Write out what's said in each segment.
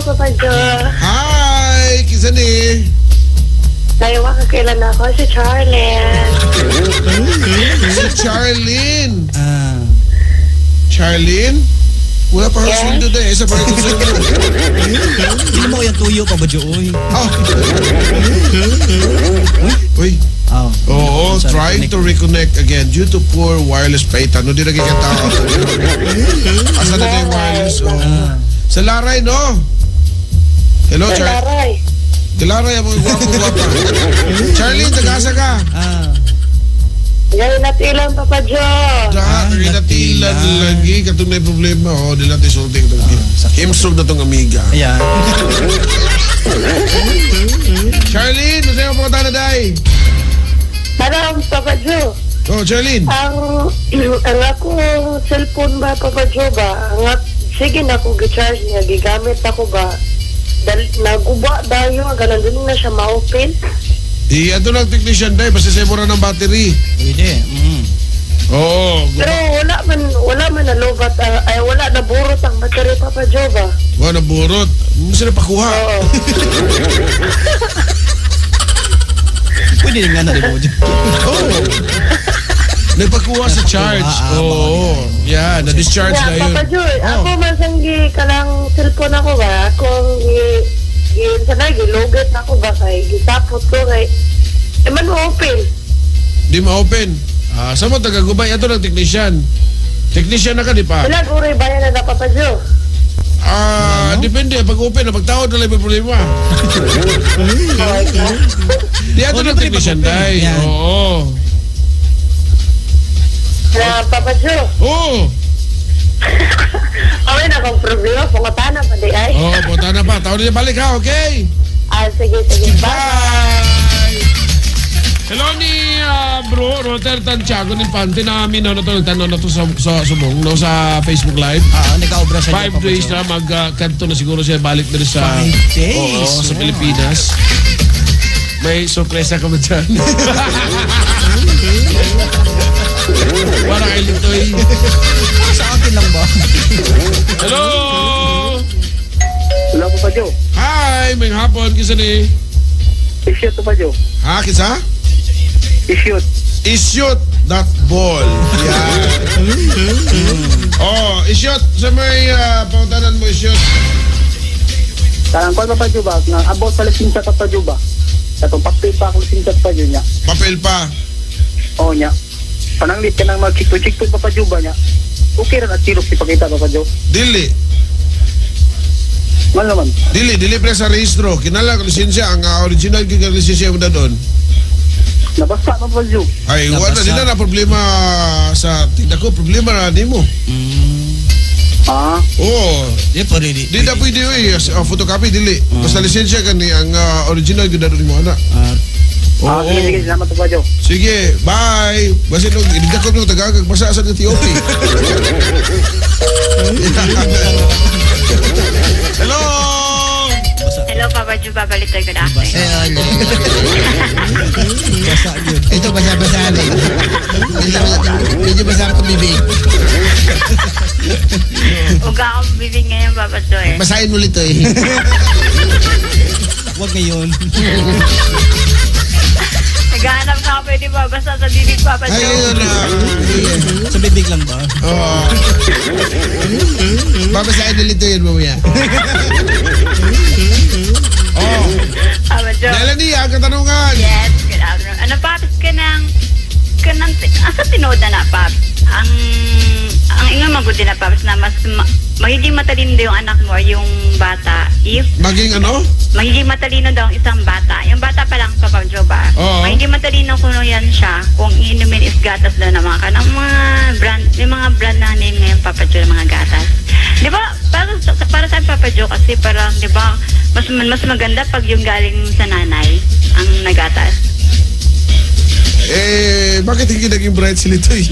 Papa Joe. Hi! Kinsa ni? Tayo ka kailan ako si Charlene. Si Charlene. Ah. Charlene? Wala pa kang Yes. sweldo dahil. Isa pa rin kong sweldo. Hindi mo yung tuyo pa ba, Joe? Uy. Oh. Uy. Oh. Oo, Sorry, trying connect. To reconnect again due to poor wireless pa. No, di lagi ka tao. Asa na yung wireless? Oh. Ah. Sa Laray, no? Hello, Sa Char. Laray. Laray, ang mga gwapo-gwapa. Charlene, tagasa ka. Ah. Ngayon natilan, Papa Joe. Da, Ah, natilan natilan. Lagi. Katong may problema, oh, di lang isulting itong Ah, sakto. himsog na tong amiga. Ayan. Charlene, masaya mo na day. Ano, Papa Joe? Oh, Charlene. Ang ako cellphone ba, Papa Joe ba? Ang sige na ako gi-charge niya, gigamit ako ba? Dal, naguba dayo, ganun din na siya ma-open. Di, ato lang technician day, basta sa na ng battery. Pwede. Oo, Pero wala man na lobat, ay wala na burot ang battery, Papa Joe ba? Wala na burot. Mo sila pakuha. Oo. Pwede rin nga na rin mo. Oo. Nagpakuha sa charge. Ah, Oo. Yeah, na-discharge na Yeah, yun. Papa Joe, Oh. ako man sang gi kanang cellphone ako ba, akong gi gi sana gilugot ako ba kay gisapot ko kay eh man open. Di ma-open. Ah, sa mo taga-gubay ato ng technician. Technician na ka di pa? Wala guray bayan na na, Papa Joe. Ah, depende pag open na pagtawad na lang may problema. Di ato Oh, di ng pa rin technician pag-open. day. Yan. Oo. Na Papa Joe. Oo. Okay na akong problema, pangutana pa di ay. Oo, punta na pa. Tawad niya balik ha, okay? Ah, sige, sige. Bye. Bye! Hello ni bro, Roter Tantiago ng Infante na amin na to nagtanaw na to sa subong no sa Facebook Live. Ah, nag-aobra siya. 5 Papa days Joe. na magkanto na siguro siya balik na rin sa 5 days? Oo, sa Pilipinas. May sorpresa kami dyan. Para kay Litoy. Sa akin lang ba? Hello! Hello, Papa Joe. Hi! May hapon. Kisa ni? Ishoot, Papa Joe. Ha, kisa? Ishoot. Ishoot that ball. Yan. Oh, ishoot. Sa may pangutanan mo, ishoot. Karang ko, Papa Joe ba? Nga about sa lisensya, Papa Joe ba? Katong papel pa akong lisensya, Papa Joe niya. Papel pa. Oo niya. Pananglit ka nang mag-checkpoint, Papa Joe ba niya? Okay ra na silok si pakita, Papa Joe. Dili. Nga naman. Dili, dili pre sa rehistro. Kinala ko lisensya. Ang original gyud nga lisensya mo na doon. Nabasa, Papa Joe. Ay, wala. Nabasa. Di na na problema sa tigda ko. Problema na nimo. Ah, Oo. Di pa rin. Di na pwede eh. Photocopy, dili. Basta lisensya ka ni ang original gyud na doon mo ana. Ah, ah, Oo. sige, sige, salamat, Papa Joe. Sige, bye. Basta nung inigda ko nung tagagag, basta sa ng TOP. Hello! Basa. Hello, Papa Joe. Babalik tayo. Good afternoon. Eh, ano. Basa yun. Ito, basa-basa rin. Medyo basa ang bibig. Uga akong bibig ngayon, Papa Joe eh. Basahin mo ulit eh. Huwag ngayon. Naghahanap na ako pwede babasa sa bibig, Papa Ay, Joe. yun na. Sa bibig lang ba? Oo. Babasahin ulit yun mamaya. Oh. Papa Joe. Melanie, ang katanungan. Yes, good afternoon. Ano, Paps, kanang, asa tinuod na na, Paps? Ang ingon mabuti na, Paps, na mas magiging matalino daw yung anak mo or yung bata if Maging ano? Magiging matalino daw ang isang bata. Yung bata pa lang, Papa Joe ba? Oo. Magiging matalino kuno yan siya kung iinumin is gatas daw ng mga kanang mga brand, may mga brand na name ngayon, Papa Joe, ng mga gatas. Di ba? Para sa Papa Joe kasi parang, di ba, mas maganda pag yung galing sa nanay ang nagatas. Eh, bakit hindi naging bright si Litoy?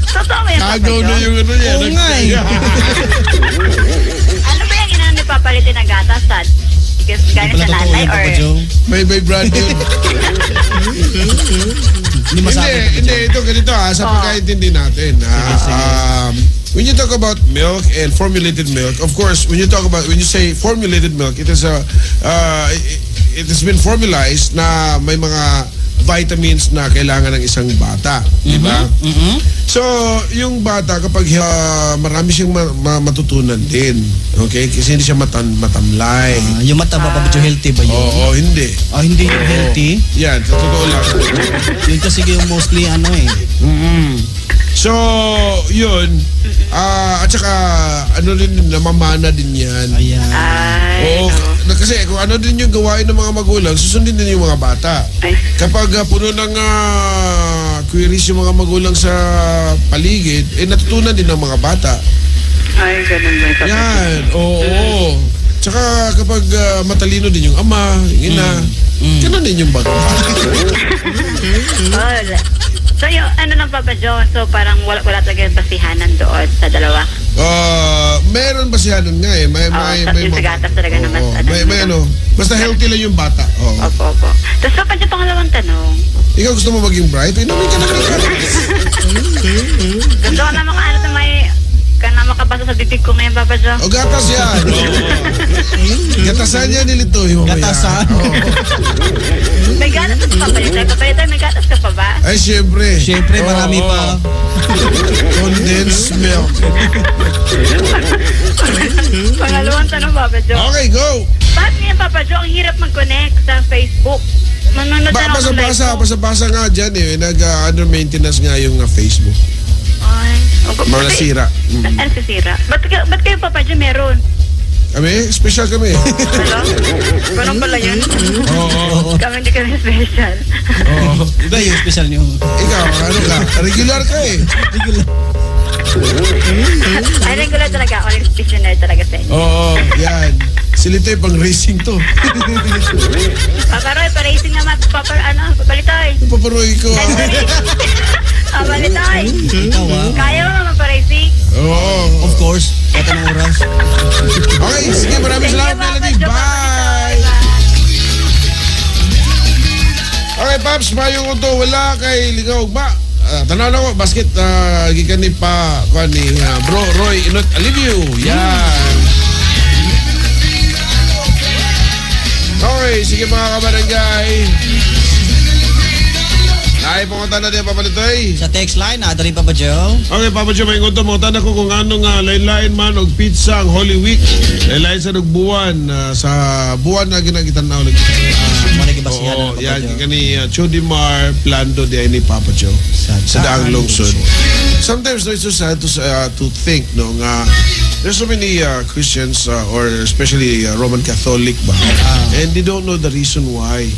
Totoo ba yan, Papa Agaw na Joe? yung ano niya. Oo nga eh. Ano ba yung inano ni papalitin ng gatas? Sad? Because Hindi galing pala sa totoo nanay yun, or Papa Joe. May brand yun. Hindi masabi, Hindi, Papa hindi. Joe. Ito, ganito ha. Sa Oo. pagkaintindi natin. Ha? Sige, sige. When you talk about milk and formulated milk, of course, when you say formulated milk, it has been formalized na may mga vitamins na kailangan ng isang bata, di ba? So, yung bata kapag marami siyang matutunan din. Okay? Kasi hindi siya matamlay. Ah, yung mata ba, Papa Joe, healthy ba yun? Oo, hindi. Ah, hindi yung healthy? Yan, sa totoo lang. Yun kasi yung mostly ano eh. So, yun. At saka, ano rin, namamana din yan. Ayan. Ay, Oo, no. kasi kung ano din yung gawain ng mga magulang, susundin din yung mga bata. Ay. Kapag puno ng queries yung mga magulang sa paligid, eh natutunan din ng mga bata. Ay, ganun ba yung Papa Joe? Yan, oo. Tsaka kapag matalino din yung ama, yung ina, ganun din yung bata. Oh, so yung ano lang, Papa Joe, so parang wala talaga yung basihanan doon sa dalawa. Meron basihanan nga eh. Oo, May yung sa gatas talaga naman, Oo, ano, may ano. Basta healthy lang yung bata. Oo. Opo, opo. Tapos Papa Joe, pangalawang tanong. Ikaw gusto mo maging bright? Inumin ka na ng gatas. Gusto ko na makaano sa may ka na makabasa sa bibig ko ngayon, Papa Joe. O gatas yan. Oo. Gatasan yan ni Litoy mamaya. Gatasan? Oo. May gatas ka pa ba yun? Papa Joe, may gatas ka pa ba? Ay, siyempre. Siyempre, marami Oo. pa. Condensed milk. Pangalawang tanong, Papa Joe. Okay, go! Bakit ngayon, Papa Joe, ang hirap mag-connect sa Facebook? Manonood na ako ng live Basa-basa, mo. basa-basa nga dyan eh. Nag-under maintenance nga yung Facebook. Ay. Mga sira. Ano sisira? Ba't kayo, Papa Joe, meron? Kami? Special kami. Ano? Ganun pala yun? Oo. Kami hindi kami special. Oo. Iba yung special niyo. Ikaw, ano ka? Regular ka eh. Regular. Ay, regular talaga ako. Nag-stationary talaga sa inyo. Oo, yan. Si Litoy, pang racing to. Papa Roy, pa-racing naman. Papa, ano, Papa Litoy. Papa Roy ko. Ay, sorry. Papa Litoy. Ikaw ah. Kaya mo naman pa-racing? Oo. Of course. Kahit anong oras. Okay, sige, maraming Thank you, salamat, Papa Melanie. Joe, Papa Bye! Litoy. Bye. Okay, Paps, payo ko to. Wala kay Lingaw Ugma. Tanaw na ko, basket, gikan ni pa, kuan ni Bro Roy Inot Alivio. Yan. Okay, sige mga kabarangay. Ay, pumunta na din, Papa Litoy. Sa text line, adari Papa Joe. Okay, Papa Joe, may ngunto mo. Tanda ko kung ano nga lain-lain man og pizza ang Holy Week. Lain-lain sa buwan sa buwan na ginagitan na ulit. Mo nagibasihan Oo, na Papa yan Joe. gikan ni Chodimar Plando di ay ni Papa Joe. Sa Daang Lungsod. Sometimes no, it's so sad to think no nga there's so many Christians or especially Roman Catholic ba, and they don't know the reason why.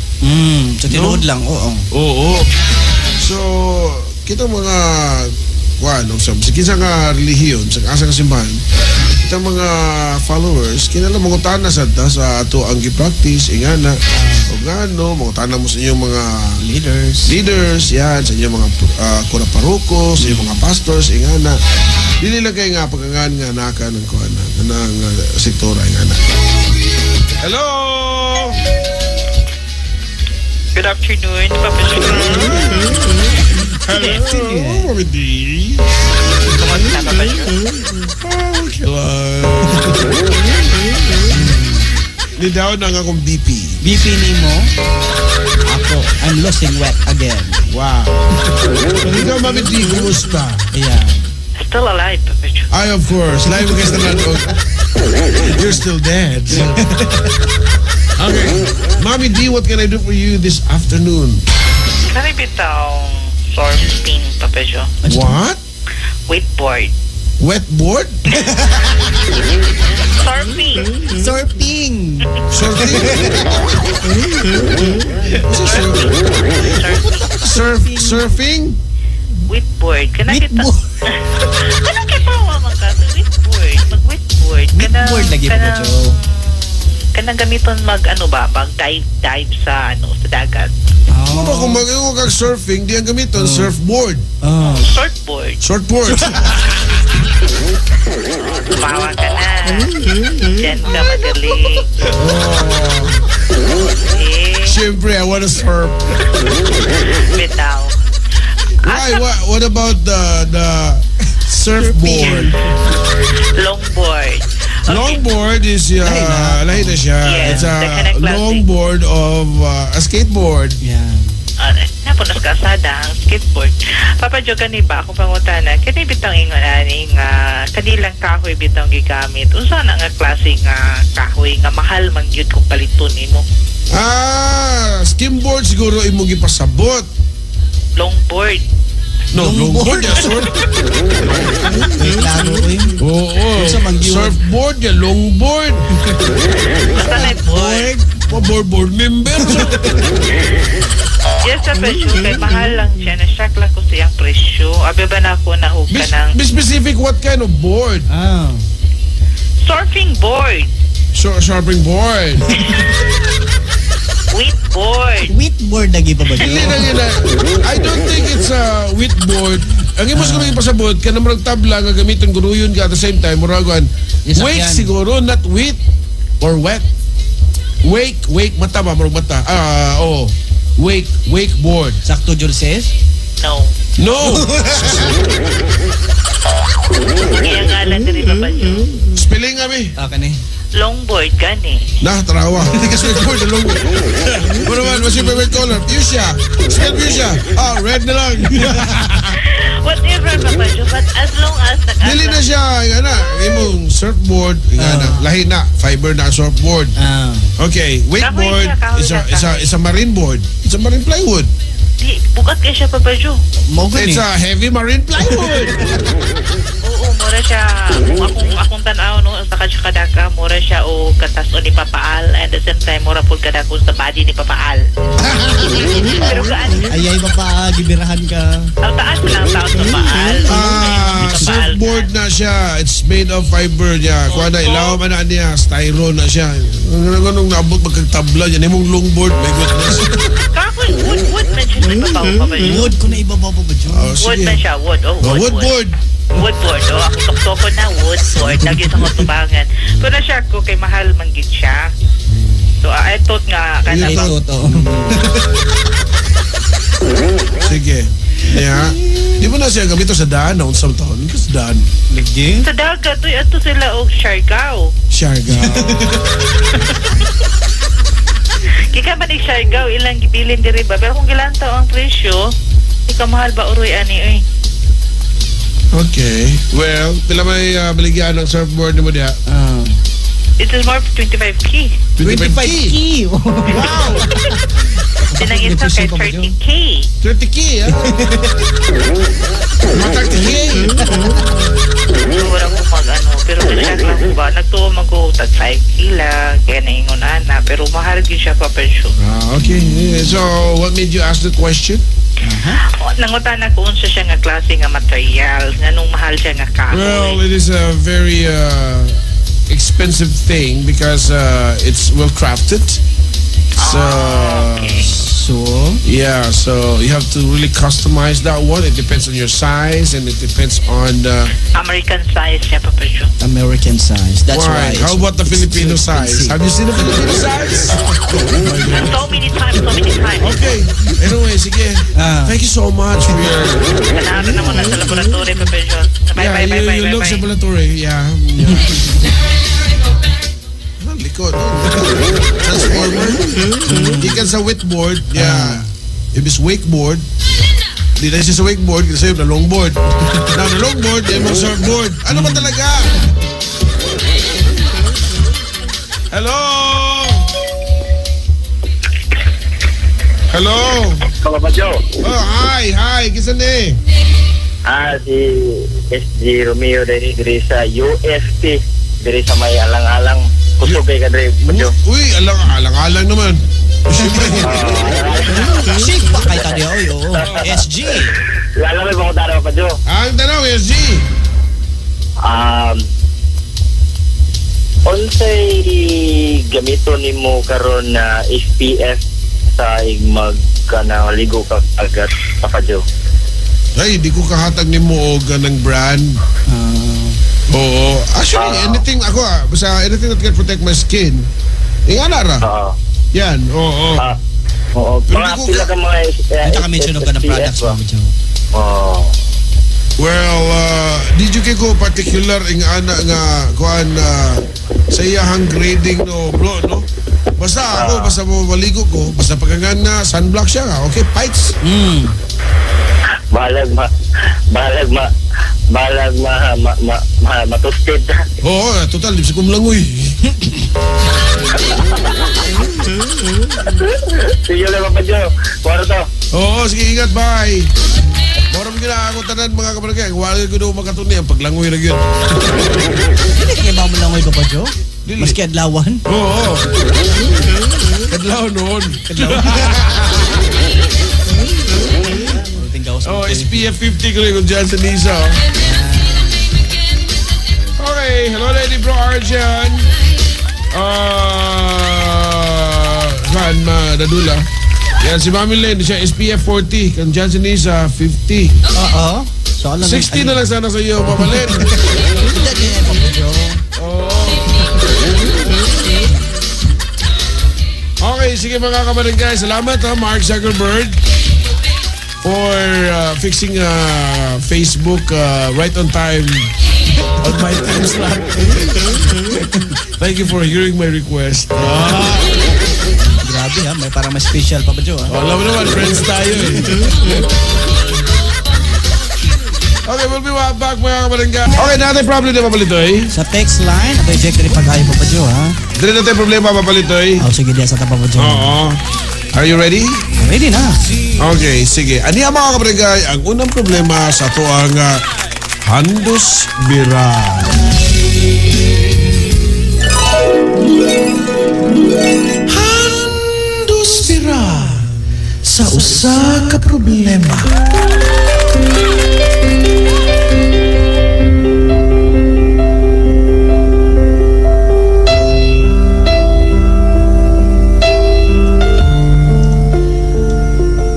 Sa tinuod lang, oo. Oo. So, kita mga kuan no, sa kinsa nga relihiyon, sa asa nga simbahan, kita mga followers, kinahanglan mangutana sad ta sa ato ang gi-practice ingana. O ngano, mangutana mo sa inyong mga Leaders. Leaders, yan, sa inyong mga kura paroko, sa inyong mga pastors, ingana. Dili lang kay nga pagkangan nga naka ng kuan na ng sektora ingana. Hello. Good afternoon, Papa Joe. Hello, Mami D. Kumusta, Papa Joe? Okay lang. Ni down ang akong BP. BP ni mo? Ako, I'm losing weight again. Wow. Ikaw, Mami D, kumusta? Yeah. Still alive, Papa Joe. Ay, of course. Live ka sa nanood. You're still dead. Okay. Mami D, what can I do for you this afternoon? Kani bitaw surfing, Papa Joe? What? Wakeboard. Wet board? Surfing. Surfing! Surfing? What's surf? Surfing? Wakeboard. Kana kita. Wakeboard. Kana kita man ka wakeboard. Mag wakeboard. Kana Wakeboard lagi, Papa Joe. Kanang gamiton mag ano ba, mag dive dive sa ano sa dagat. Ano ba kung mag kag surfing, di ang gamiton, surfboard. Oh. Surfboard. Shortboard. Tumawa ka na. Diyan ka magaling. Eh, Siyempre, I wanna surf. Bitaw. Why? What about the Surfboard. Longboard. Okay. Longboard is Lahi na. Lahi na siya. Yeah, It's a the kind of classic. longboard of a skateboard. Yeah. Napo nas kasada ang skateboard. Papa Joe, kani ba akong pangutana, kani bitang ingon ani nga kanilang kahoy bitang gigamit. Unsa na nga klase nga kahoy nga mahal man gyud kung paliton nimo? Ah, skimboard siguro imong gipasabot. Longboard. No, longboard Longboard. ya, surf. May klaro eh. Oo. Unsa man gyud? Surfboard ya, longboard. Basta na board. Pa board board member. Yes, Papa Joe, kay mahal lang siya. Na-shock lang ko siyang presyo. Abi ba na ako nahug Be, ka ng be specific, what kind of board? Ah. Surfing board, Surfing board. Wheat board. Whiteboard lagi pa ba Hindi na, hindi na. I don't think it's a whiteboard. Ang imo siguro ipasabot, kanang murag tabla nga gamiton guruyon ka at the same time, muragan. Yes, Wake sakyan. siguro, not wheat or wet. Wake, wake, mata ba? Murag mata. Ah, oh. Wake, wakeboard. Sakto Jolses? No. No! Sige, ang ngalan diri, Papa Joe. Spelling kami. Ah, kani. Longboard gani. Nah, tarawa. Hindi ka wakeboard, longboard. Ano man, what's your favorite color? Fuchsia. Spell fuchsia. Ah, red na lang. Whatever, Papa Joe, but as long as nag Dili na siya, nga na, imong surfboard, nga na, lahi na, fiber na ang surfboard. Ah. Okay, wakeboard Kahoy siya, kahoy is a, na, is a, kahoy. is a marine board. It's a marine plywood. Di, bukat kay siya, Papa Joe. Mao gani. It's a heavy marine plywood. Oo, mura siya. Kung akong tan-aw no, sa siya kadaka, mura siya o kataso ni Papa Al and the same time mura pud kadako sa body ni Papa Al. Pero gaan, Ayay pa pa, gibirahan ka. ang taas lang tao sa Paal. Ah, Ni Papa Al. Surfboard na siya. It's made of fiber niya. Kuha na, ilaw man na niya. Styro na siya. Ang ganun naabot magkagtabla niya. Imong longboard, my goodness. Kahoy, wood, wood man siya sa ibabaw, Papa Joe. Wood ko na ibabaw pa ba, Joe? Oh, Wood sige. man siya, wood. Oh, Oh, wood, wood board. Wood board. Oh, ako tuktoko na wood board. Lagi sa katubangan. Pero na siya ko kay mahal man gid siya. So, I thought nga Ayun kana Ay, lang. totoo. Sige. Yeah. Di mo na siya gamito sa daan na unsang taon. Sa daan. Lagi? Sa dagat, uy, ato sila og Siargao. Siargao. Kika man ik Siargao, ilang gibilin diri ba? Pero kung gilantaw ang presyo, ikaw mahal ba uroy ani oy? Okay. Well, pila may baligyan ng surfboard nimo diha? Ah. It is more 25K. 25K. Wow! Sinang isa kay 30K. 30K, ah. Matag K. Wala ko mag ano, pero siya lang ba, nagtuo man ko tag 5K lang, kaya naingon ana, pero mahal gyud siya pa pensyon. Ah, okay. So, what made you ask the question? Oh, nangutana ko unsa siya nga klase nga material, nganong mahal siya nga kahoy. Well, it is a very expensive thing because it's well crafted. So, Okay. So, yeah, so you have to really customize that one. It depends on your size and it depends on the American size siya pa pensyon. American size. That's why. why. How about the it's Filipino too size? expensive. Have you seen the Filipino size? So many times, so many times. Okay. Anyway, sige. Ah. Thank you so much for your Kanaro naman na sa laboratory pa pensyon. Bye, Yeah, bye, bye, you, bye, you bye, look bye. sa laboratory. Yeah. Ang likod. Transformer. Ikan sa whiteboard. Yeah. If it's wakeboard, di na siya sa wakeboard, kasi na longboard. Now, the longboard, di mo surfboard. Ano ba talaga? Hello? Hello? Papa Joe. Oh, hi, hi. Kisa ni? Ah, si SG Romeo diri diri sa UFT diri sa may alang-alang kusog kay ka diri, Papa Joe. Uy, alang-alang naman. Siyempre. Shake pa kay tadi oy, oo. SG. Lalo may pangutana, Papa Joe. Ang tanong, SG. Unsay gamito nimo karon na SPF sa mag kana ligo ka agad, Papa Joe? Ay, di ko kahatag ni mo og ng brand. Oo. Actually, anything ako basta anything that can protect my skin. Ingana ra. Oo. Yan, oo. Ah, oo. Pero Mga di ko pila ka mga Kita ka mention og kanang SPF products ba? mo, Joe. Oo. Well, Di jud kay ko particular ing ana nga kuan sa iyahang grading, no, bro, no? Basta ako, basta mo maligo ko, basta pagkangan na sunblock siya, okay, fights. Bahalag ma bahalag ma bahalag ma ma ma, ma matusted. Oo, total, di sa kumlangoy. Sige lang, Papa Joe. Kuwaro to. Oo, sige, ingat, bye. Mora mo gina ako tanan, mga kabarangay. Wala ko daw makatuni ang paglangoy ra gyud. Dili kay ba mo langoy, Papa Joe? Dili. Maski adlawan. Oo. Kadlaw noon. Tinggaw sa Oh, SPF 50 ko rin kung dyan sa Nisa. Oh. Okay, hello Lady Bro Arjan. Saan ma dadula? Yan si Mami Len, siya SPF 40, kang dyan sa Nisa 50. Oo. So alam 60 na lang sana sa iyo, Mama Len. Papa Joe. Oo. Okay, sige mga kabarangay. Salamat ha, Mark Zuckerberg, for fixing Facebook right on time on my time slot. Thank you for hearing my request. Grabe ha, may parang may special, Papa Joe ha. Oh, alam mo naman, friends tayo eh. Okay, we'll be right back, mga kabarangay. Okay, natin problem na, Papalitoy. Sa text line, ato i-check rin pag-ayo, Papa Joe ha. Dili natin problema, Papalitoy. Oh, sige diya sa ta, Papa Joe. Oo. Are you ready? Ready na. Okay, sige. Ani ang mga kabarangay, ang unang problema sa ato ang Handos Bira. Handos Bira sa usa ka problema.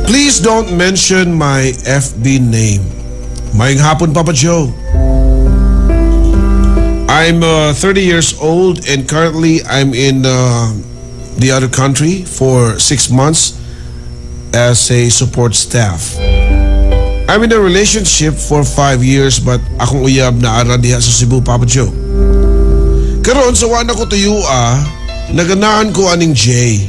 Please don't mention my FB name. Maayong hapon, Papa Joe. I'm 30 years old and currently I'm in the other country for 6 months as a support staff. I'm in a relationship for 5 years but akong uyab na ara diha sa Cebu, Papa Joe. Karon sa wala ko tuyua, naganaan ko aning J.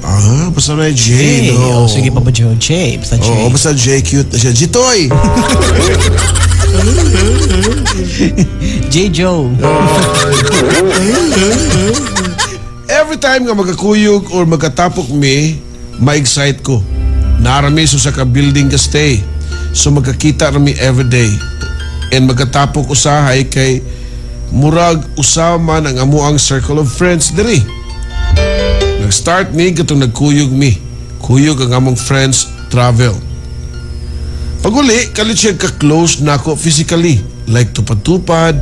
Ah, basta may J, J. no? Oh, sige, Papa Joe. J. Basta J. Oo, basta J, cute na siya. Jitoy! J. Joe. Every time nga magkakuyog or magkatapok mi, ma-excite ko. Narami so sa ka-building ka stay. So magkakita rami everyday. And magkatapok usahay kay murag usama ng amuang circle of friends diri. Nag-start mi katong nagkuyog mi. Kuyog ang among friends travel. Paguli, kalit siya ka-close nako physically. Like tupad-tupad,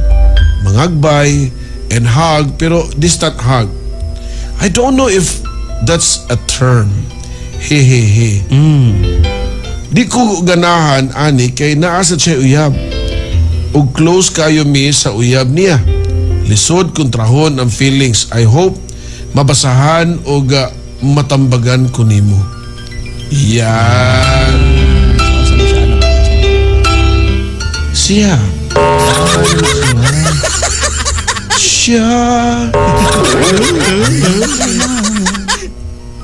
mangagbay, and hug, pero distant hug. I don't know if that's a term. Hehehe. Di ko ganahan, ani, kay naa sa siya uyab. Ug close kayo mi sa uyab niya. Lisod kontrahon ang feelings. I hope mabasahan o matambagan ko nimo. Yan. Siya. Siya.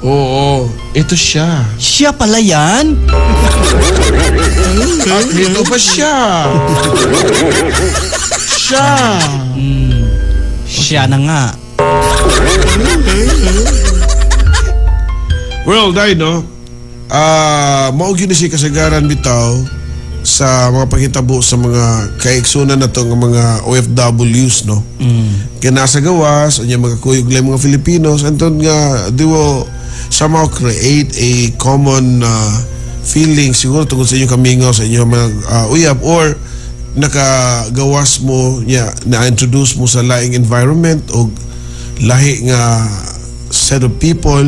Oo, ito siya. Siya pala yan? At ito pa siya. Siya. Siya na nga. Well, dahil no, mao gyud ni siya kasagaran bitaw sa mga panghitabo sa mga kaiksunan na to nga mga OFWs, no. Kaya nasa gawas, unya magkakuyog lang mga Filipinos, anton nga they will somehow create a common feeling siguro tungkol sa inyong kamingaw, sa inyong mga uyab, or nakagawas mo niya, na-introduce mo sa laing environment o lahi nga set of people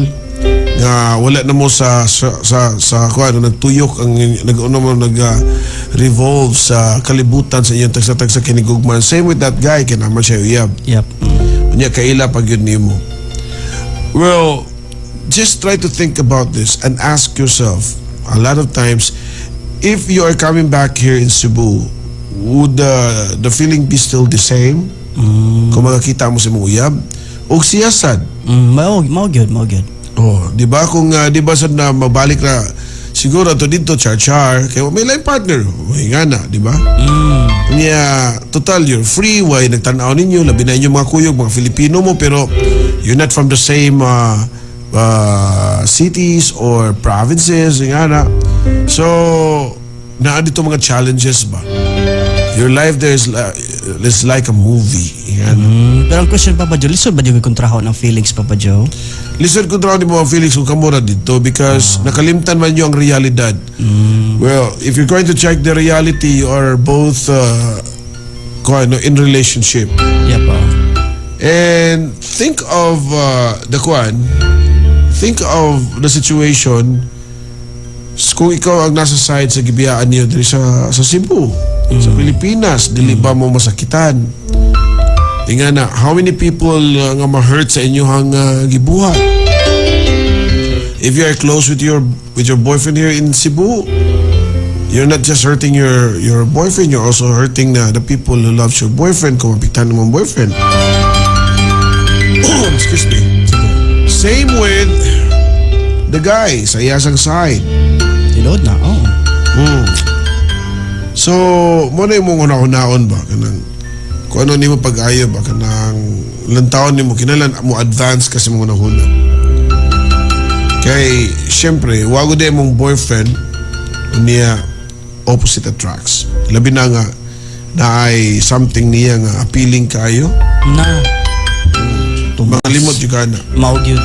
nga wala na mo sa sa sa, sa kuan, nagtuyok ang nag-ano mo nag revolve sa kalibutan sa inyong tagsa-tagsa kinigugman. Same with that guy, kay naman siya uyab. Yep. Unya kaila pag yun nimo. Well, just try to think about this and ask yourself a lot of times, if you are coming back here in Cebu, Would the feeling be still the same? Kung makakita mo sa imong uyab? O siya sad? Mao gyud, mao gyud. Oh, di ba kung di ba sad na mabalik na siguro to dito char-char kay may life partner, may nga na, di ba? Nya total you're free, why nagtan-aw ninyo, labi na inyong mga kuyog, mga Filipino mo, pero you're not from the same cities or provinces, nga na. So, naa dito mga challenges ba? Your life there is like a movie. Nga na. Pero ang question, Papa Joe, lisod ba jud kontrahon ang feelings, Papa Joe? Lisod ko ni mo ang feelings kung kamo ra dito because nakalimtan man nyo ang realidad. Well, if you're going to check the reality, you are both kung ano, in relationship. Yeah pa. And think of the kwan, think of the situation kung ikaw ang nasa side sa gibiyaan niyo diri sa Cebu, sa Pilipinas, dili ba mo masakitan? Inga na, how many people nga ma-hurt sa inyong gibuhat? If you are close with your boyfriend here in Cebu, you're not just hurting your boyfriend, you're also hurting the people who loves your boyfriend kung mapiktan mo ang boyfriend. Excuse me. Same with the guy sa iyasang side. Tinuod na, oh. So, mo na imong una-unaon ba kanang kung ano nimo pag-ayo ba kanang lantawon nimo kinalan mo advance kasi mo una-una. Kay syempre, wago di imong boyfriend niya, opposite attracts. Labi na nga na ay something niya nga appealing kayo. Na. Tumas. Makalimot jud ka na. Mao gyud.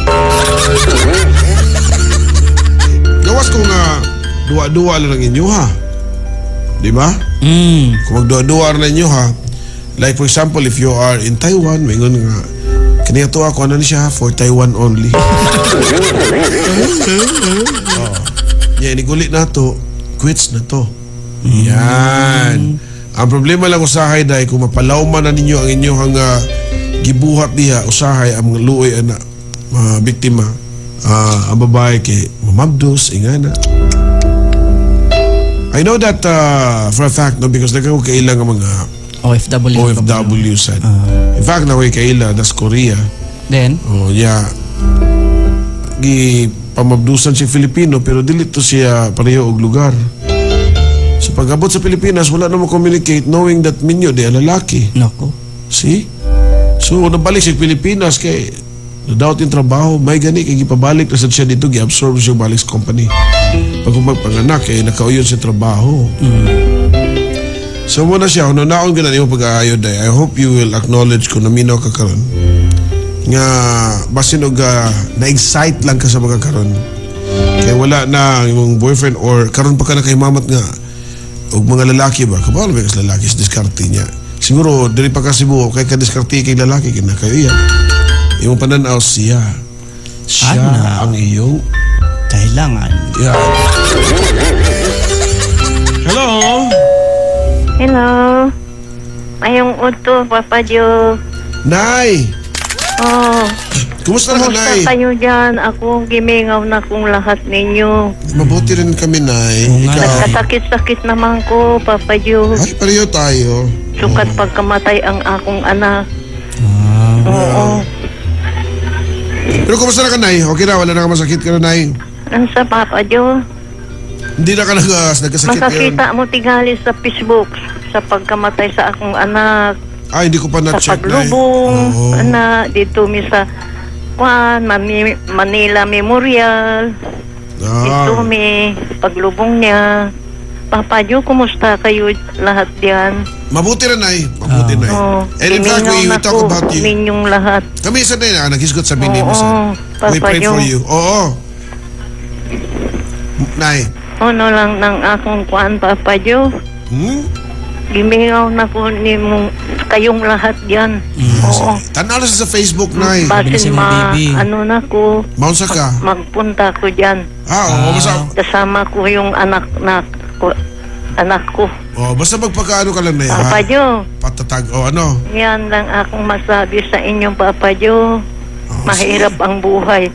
Gawas ko nga duwa-duwa lang ang inyo ha. Di ba? Kung magduwa-duwa na inyo ha, like for example, if you are in Taiwan, maingon nga, kaniya to ako, ano ni siya, for Taiwan only. Oh. Yeah, niguli na to, quits na to. Yan. Ang problema lang usahay dahil kung mapalawman na ninyo ang inyong gibuhat diha, usahay ang mga luoy ana, mga biktima, ang babae kay mamabdos, ingana. I know that for a fact, no, because nagkaroon kaila nga mga OFW. OFW sad. In fact, nakoy kaila, das Korea. Then, Oh, yeah. Gi pamabdusan si Filipino pero dili to siya pareho og lugar. So pag-abot sa Pilipinas, wala na mo communicate knowing that minyo di ang lalaki. Nako. See? So nabalik sa Pilipinas kay nadawat yung trabaho, may gani kay gipabalik na sad siya dito, gi-absorb siya balik sa company. Pag magpanganak kay nakauyon sa trabaho. So muna siya, kung naon ka na nimo pag-aayo day, I hope you will acknowledge kung naminaw ka karon nga basin og na-excite lang ka sa mga karon. Kay wala na ang imong boyfriend or karon pa ka na kay mamat nga og mga lalaki ba, kabalo ba kas lalaki sa diskarte niya. Siguro diri pa ka Cebu kay ka diskarte kay lalaki kay na kayo iya. Imong pananaw siya. Siya Ana. ang iyong Kailangan. Yeah. Hello. Hello. Mayong udto, Papa Joe. Nay, Oh, kumusta na ka, kumusta Nay? kayo dyan? Ako, gimingaw na kong lahat ninyo. Mabuti rin kami, Nay. Oo nga. Ikaw. Nagkasakit-sakit naman ko, Papa Joe. Ay, pareho tayo. Sukat pagkamatay ang akong anak. Oo. Pero kumusta na ka, Nay? Okay na, wala na ka masakit ka na, Nay. Ang sa Papa Joe, Hindi na ka nagkasakit ngayon. makakita mo tingali sa Facebook sa pagkamatay sa akong anak, Ah, hindi ko pa sa na-check, Nay. paglubong, Oo. anak, dito mi sa Kwan, Manila Memorial. Ah. Dito mi, paglubong niya. Papa Joe, kumusta kayo lahat diyan? Mabuti rin, Nay. Mabuti, Nay. Oh, And in fact, we gimingaw na talk ko about you. ninyong lahat. Kami isa na, naghisgot sa bini mo, Oo, sir. We Papa pray for Joe. you. Oo. Nay. Ano lang ng akong kuan, Papa Joe. Gimingaw na ko nimong kayong lahat diyan. Oo. Tanaw na siya sa Facebook, Nay. Basin Sabi na si ma, baby. ano na ko, Maunsa ka. magpunta ko diyan. Ah, oo. Basta, Kasama ko yung anak na ko, anak ko. oh, basta magpakaano ka lang, Nay, ha? Papa Joe, Patatag. O, ano? yan lang akong masabi sa inyong Papa Joe. Oh, Mahirap ang buhay.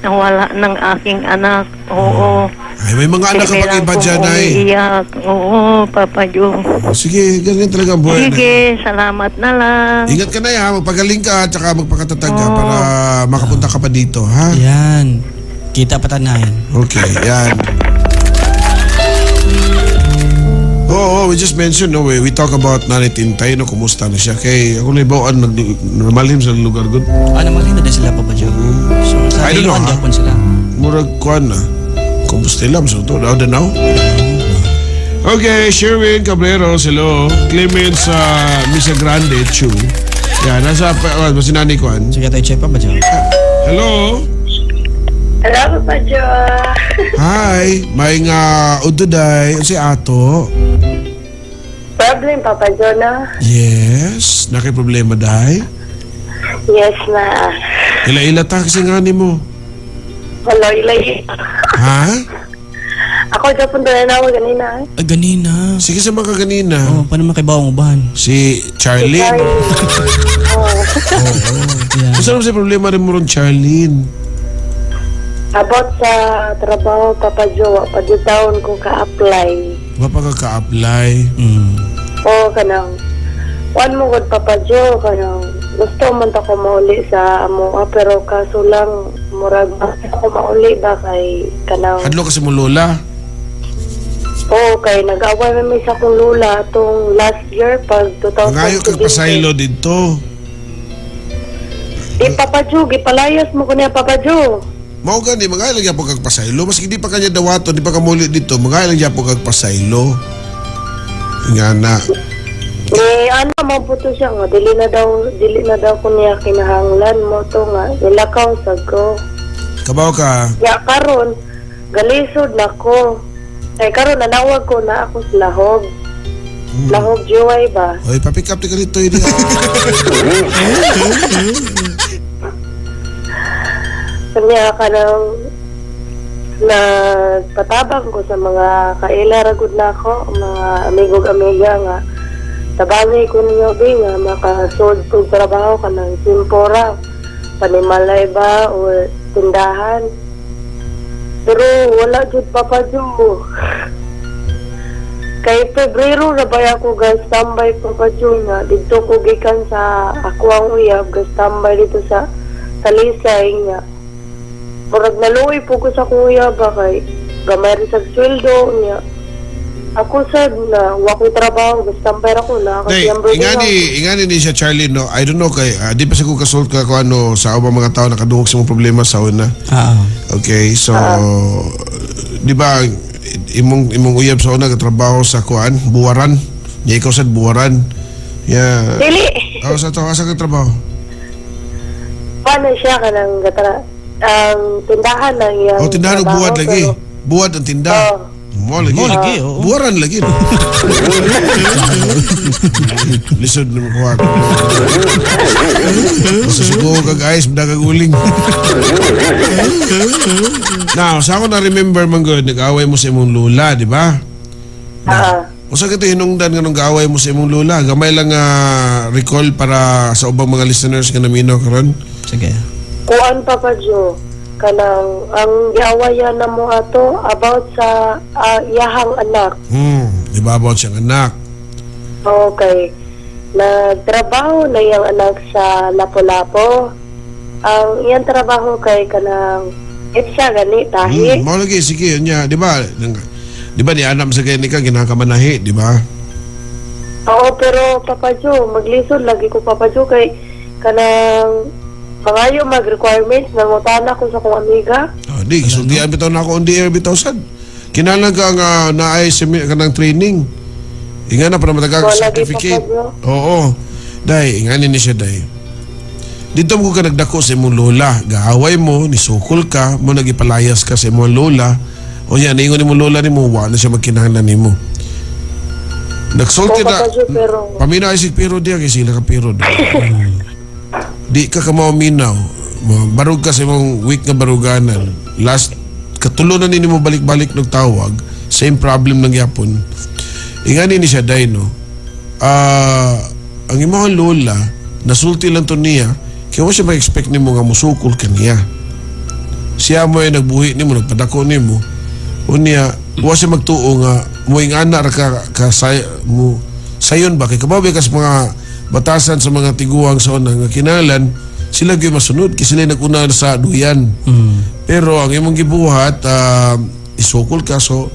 Nawala ng aking anak. Oo. Ay, may mga anak ka Kaya pang iba kung dyan, ay. umiiyak. Oo, Papa Joe. Sige, ganyan talaga ang buhay, Nay. Sige, salamat na lang. Ingat ka na, ha. Magpagaling ka at saka magpakatatag ka para makapunta ka pa dito, ha? Yan. Kita pa tanay. Okay, yan. Oo, we just mentioned, no, we talk about Nanay Tintay, no, kumusta na siya. Kay ako na ibawaan, normalim sa lugar, good. Ah, namalhin na din sila, Papa Joe. So, sa I don't know, Iloan ha? gapon sila. Murag kuan na. Compostela, so to, daw now. Okay, Sherwin Cabreros, hello. Clement sa Misa Grande, Chu. Yan, nasa, si Nanay kuan. Sige tayo check, Papa Joe. Hello. Hello, Papa Joe. Hi, may nga ududay, si Ato. Problem, Papa Joe, na? Yes, nakay problema day. Yes, na. Ila-ila ta kasi nga ni mo. Hello, ilay. Ha? Ako Japon na na ako ganina. Ay, ganina. Sige sa mga kaganina. Oh, paano makibawang uban? Si Charlene. Oh. Yeah. Unsa naman sa problema rin mo ron, Charlene? About sa trabaho, Papa Joe, pa di taon ko ka-apply. Wa pa ka ka-apply. O, kanang, kuan mo gud Papa Joe, kanang, gusto man ta ko mauli sa amoa, pero kaso lang, murag, ako mauli ba kay, kanang, Hadlo kasi mo lola. Oo, kay nag-away man mi sa akong lula atong last year, pag Mangayo kag 2017. pasaylo didto. Di, Papa Joe, gipalayas mo ko niya, Papa Joe. Mao gani mangayo lang gyapon kag pasaylo. Maski di pa kanya dawaton, di pa ka muli dito, mangayo lang gyapon kag pasaylo. Nga na. Ni ano man po to siya nga dili na daw ko niya kinahanglan mo to nga nilakaw sa ko. Kabaw ka. Ya karon galisod na ko. Ay karon nanawag ko na ako sa lahog. Lahog Juway ba? Hoy, pa-pick up ti ka dito ini. Kanya ka nang nagpatabang ko sa mga kaila ragud na ako, mga amigog amiga nga tabangi ko ninyo bi nga makasod kog trabaho kanang simpora, panimalay ba or tindahan. Pero wala jud Papa Joe. Kay Pebrero na ba ako ga standby Papa Joe nga didto ko gikan sa ako ang uyab ga standby dito sa Talisay nga. Murag naluoy po ko sa akong uyab ba kay gamay rin sa sweldo niya. Ako sad na wa ko'y trabaho, ga standby ra ko na Day, kasi ang birthday ingani ni siya Charlene, no. I don't know kay di pa sa ko kasult ka ko ano sa ubang mga tao nakadungog sa mga problema sa una. Ah. Okay, so di ba imong uyab sa una katrabaho sa kuan, buwaran. Nya ikaw sad buwaran. Yeah. Dili. Oh, sa to asa ka trabaho? Paano siya kanang gatra ang tindahan ng iyang Oh, tindahan og trabaho, buwad lagi. pero- Buwad ang tinda. Oo. Mo lagi. Mo lagi, oo. Buwaran lagi. No? Lisod na makuha ko. Basta sugo kag ice, kag uling. Now, sa ako na-remember man good, nag-away mo sa imong lola, di ba? Ah. Usa kito hinungdan nga nung gaaway mo sa imong lola. Gamay lang recall para sa ubang mga listeners nga naminaw karon. Sige. Kuan Papa Joe kanang ang giawayan na mo ato about sa iyahang anak. Di ba about siyang anak? Okay. Nagtrabaho na iyang anak sa Lapu-Lapu. Ang iyang trabaho kay kanang itsa gani tahi. Mao lagi sige niya, di ba? Di ba ni anak sa kay ni ka ginakamanahi, di ba? Oo, pero Papa Joe, maglisod lagi ko Papa Joe kay kanang mangayo mag requirements nangutana ko sa akong amiga. Oh, di gisultian bitaw na ako on the air bitaw sad. Kinahanglan ka nga naay kanang training. Inga na para matagal ka certificate. Oo. Day, ingani ni siya day. Dito mo ka nagdako sa imong lola, gaaway mo, nisukol ka, mo nagipalayas ka sa imong lola. O yan, ingon nimo lola nimo, wa na siya magkinahanglan nimo. Nagsulti na. Paminaw ay sig pero diya kay sila ka pero. Di ka kamao-minaw. Barug ka sa imong week nga baruganan. Last katulo na nimo balik-balik ng tawag, same problem ng yapon. Ingani ni siya day no. Ang imong lola nasulti lang to niya kaya wa siya ma-expect nimo nga musukol ka niya. Siya mo ay nagbuhi nimo, nagpadako nimo. Unya, wa siya magtuo nga mo ing ana ra ka, ka say, mo sayon ba kay kabaw kas mga batasan sa mga tiguang sa una nga kinahanglan sila gyud masunod kay sila naguna sa duyan. Pero ang imong gibuhat isukol ka, so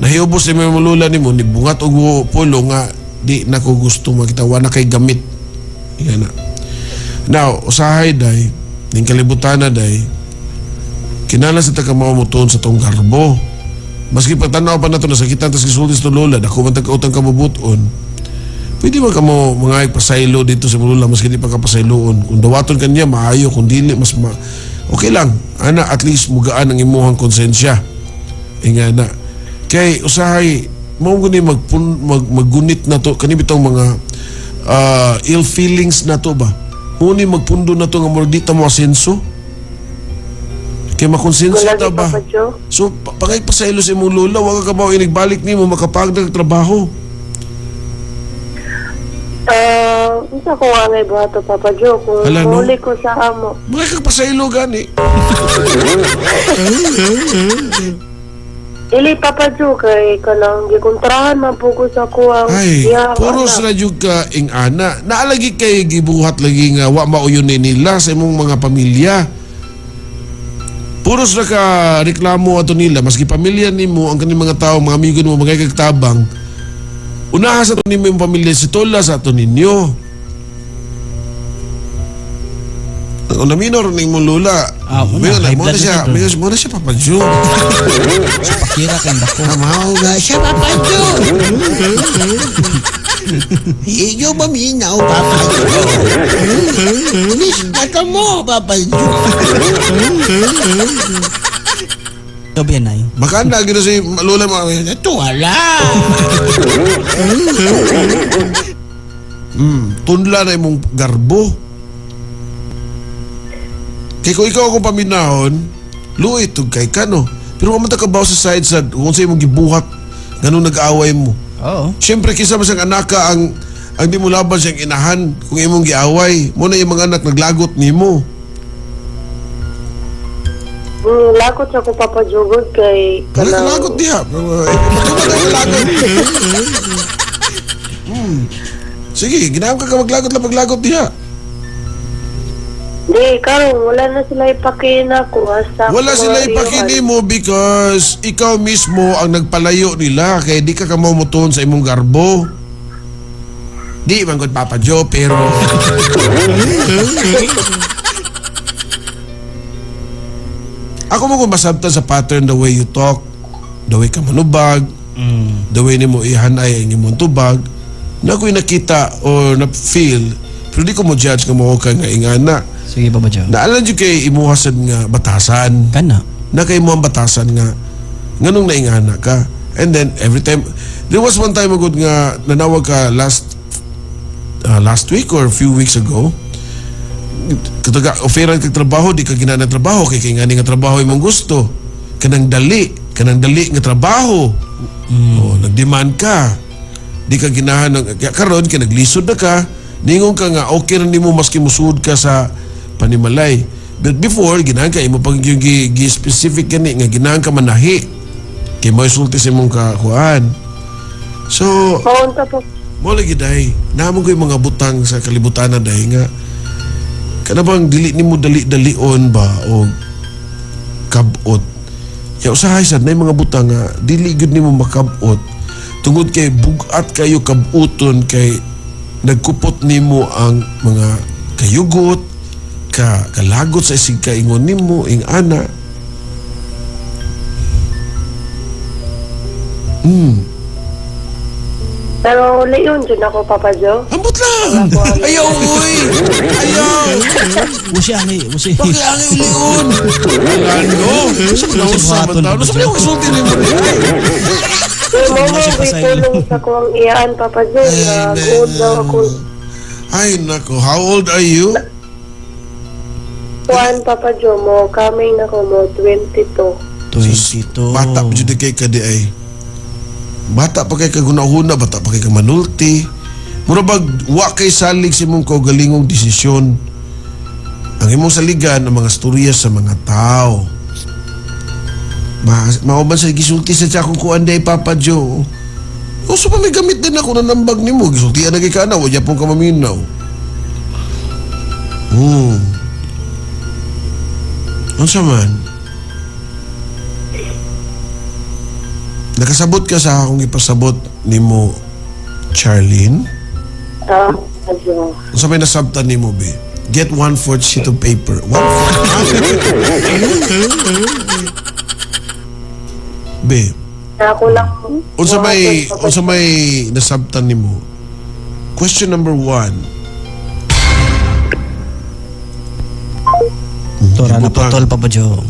nahiubos ni imong lula nimo nibungat og pulo nga di na ko gusto makita, wa na kay gamit. Yan na. Now, usahay day ning kalibutan na day kinahanglan sa ta ka mao motuon sa tong garbo. Maski pagtanaw pa nato nasakitan tas gisulti sa lola, dako man tag utang kabubuton. Pwede man kamo mga pasaylo dito sa lola maski di pa ka pasayloon. Kung dawaton kanya maayo, kung dili mas okay lang. Ana at least mugaan ang imuhang konsensya. Inga na. Kay usahay mao guni maggunit na to kani bitong mga ill feelings na to ba. Mao ni magpundo na to nga murag di ta mo asenso. Kay makonsensya ta ba? So pangay pasaylo sa imong lola, wa ka kabaw inigbalik nimo makapagdag trabaho. Unsa ko nga ngay buhato, Papa Joe, kung muli ko sa amo. Mga kag pasaylo gani. Dili, Papa Joe, kay kanang gikontrahan man po ko sa kuwang. Ay, puros na jud ka ing ana. Naalagi kay gibuhat lagi nga wa mauyon ni nila sa imong mga pamilya. Puros na ka reklamo ato nila, maski pamilya nimo ang kaning mga tao, mga amigo nimo, mga kagtabang. Unahan sa ato nimo yung pamilya, si Tola sa ato ninyo. Ang minor ning mong lola. Mo na siya Papa Joe. Sa pakira kay dako. Mao ga siya Papa Joe. Iyo ba minaw Papa Joe? Miss na ka mo Papa Joe. Gabi na yun. Baka na gino si lola mo. Ito wala. Tunla na imong garbo. Kaya kung ikaw akong paminahon, luoy itong kay ka, no? Pero kung matakabaw sa side sa kung sa imong gibuhat, ganun nag-away mo. Oo. Siyempre, kisa masang anak ka, ang di mo laban siyang inahan kung imong giaway. Muna yung mga anak naglagot nimo. Lagot sa ko Papa Jugod kay... Lagot diha. Lagot. Sige, ginaham ka maglagot lang paglagot diha. Di, karon wala na sila ipakin ako. Wala sila ipakin mo because ikaw mismo ang nagpalayo nila kaya di ka kamumutuon sa imong garbo. Di man gud Papa Joe, pero... Ako mo kung masabtan sa pattern, the way you talk, the way ka manubag, the way nimo ihanay ang imong tubag, na ako'y nakita or na-feel, pero di ko mo judge nga mo ka nga ingana. Sige, Papa Joe. Naalan dyan kay imuhasan nga batasan. Kana. Na kay imuhang batasan nga nganong naingana ka. And then every time, there was one time agad nga nanawag ka last week or few weeks ago. Kataga, offeran kag trabaho, di ka ginana trabaho kay kay ngani nga trabaho imong gusto. Kanang dali nga trabaho. Oh, nagdemand ka. Di ka ginahan ng karon kay naglisod na ka. Ningon ka nga okay ra nimo maski musuod ka sa panimalay. But before ginahan ka imo pag yung gi specific kani nga ginahan ka manahi. Kay mo sulti sa imong kakuan. So, mo lagi day, naamon ko yung mga butang sa kalibutan na day nga kana bang dili nimo dali-dalion ba o kabot. Ya usahay sad na yung mga butang nga dili gyud nimo makabot tungod kay bugat kayo kabuton kay nagkupot nimo ang mga kayugot, kalagot sa isig kaingon nimo, ing ana. Pero leon dyan ako, Papa Joe. Ambot lang! Ayaw, uy! Ayaw! Usi, angi, usi. Bakit angi ulion? Ano? Nausa man tao. Nausa man yung isulti nimo. Mo mo, itulong sa kuwang iyaan, Papa Joe. Nag-old daw ako. Ay, nako. How old are you? Kuan, Papa Joe, mo coming na ko mo, 22. 22. Bata pa dyan kay kadi ay. Bata pa kay kagunahuna, bata pa kay kamanulti. Mura bag, wa kay salig sa imong kaugalingong desisyon. Ang imong saligan ang mga storya sa mga tao. Mao man sa gisulti sa akong kuan day, Papa Joe. Uso pa may gamit din ako na nambag nimo, gisultian na kay kana, wa gyapon ka maminaw. Unsa man? Nakasabot ka sa akong ipasabot nimo, Charlene? Papa Joe. Unsa may nasabtan nimo, be? Get 1/4 sheet of paper. 1/4. Be. Ako lang. Unsa may nasabtan nimo? Question number 1. Tora na putol, Papa Joe.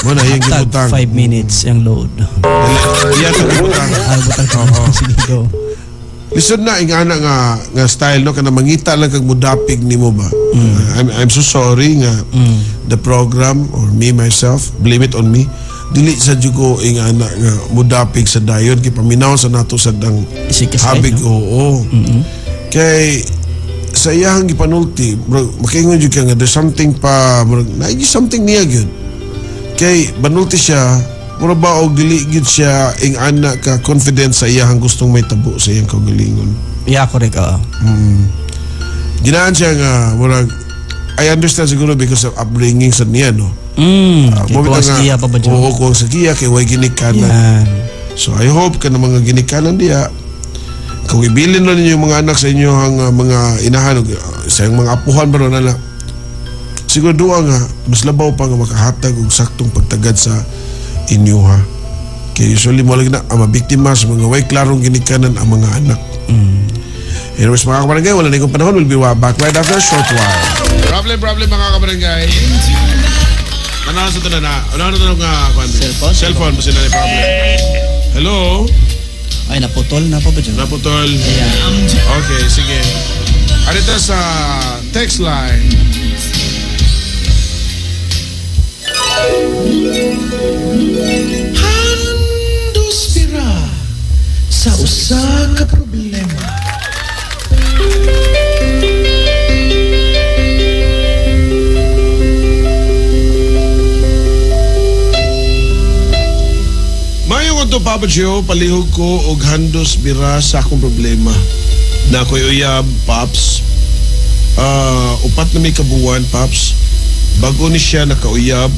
Muna yung gibutang. 5 minutes yung load. Iya to gibutang. Butang ka. Sige, go. Listen na ingana nga style no kana mangita lang kag mudapig nimo ba. I'm so sorry nga the program or me myself, blame it on me. Dili sa jugo ingana nga mudapig sa dayon kay paminaw sa nato sa dang habig, no? Oo. Kay sa iyahang gipanulti, makaingon jud ka nga there's something pa, murag naigi something niya gyud. Kay banulti siya, mura ba og dili gyud siya ingana ka confident sa iyahang gustong may tabo sa iyang kaugalingon. Yeah, correct. Ginaan siya nga murag I understand siguro because of upbringing sa niya, no. Kuwang sa giya pa ba dyan? Oo, kuwang sa giya kay way ginikanan. Yan. So I hope ka na mga ginikanan diya, kung ibilin na ninyo yung mga anak sa inyo ang mga inahan, sa iyong mga apuhan ba na lang, siguro doon nga, mas labaw pa nga makahatag og saktong pagtagad sa inyo, ha. Kaya usually mo lagi na ang mabiktima sa mga way klarong ginikanan ang mga anak. Anyways, mga kabarangay, wala na ikong panahon. We'll be back right after a short while. Problem, mga kabarangay. Ano sa ito na? Ano na ito nga? Cellphone? Cellphone, basta na problem. Hello? Ay, naputol na po ba dyan? Naputol. Ayan. Okay, sige. Arito sa text line. Handos bira sa usa ka problema. Mayong adto, Papa Joe, palihog ko og handos bira sa akong problema. Na ako'y uyab, Paps. Upat na may kabuwan, Paps. Bago ni siya nakauyab,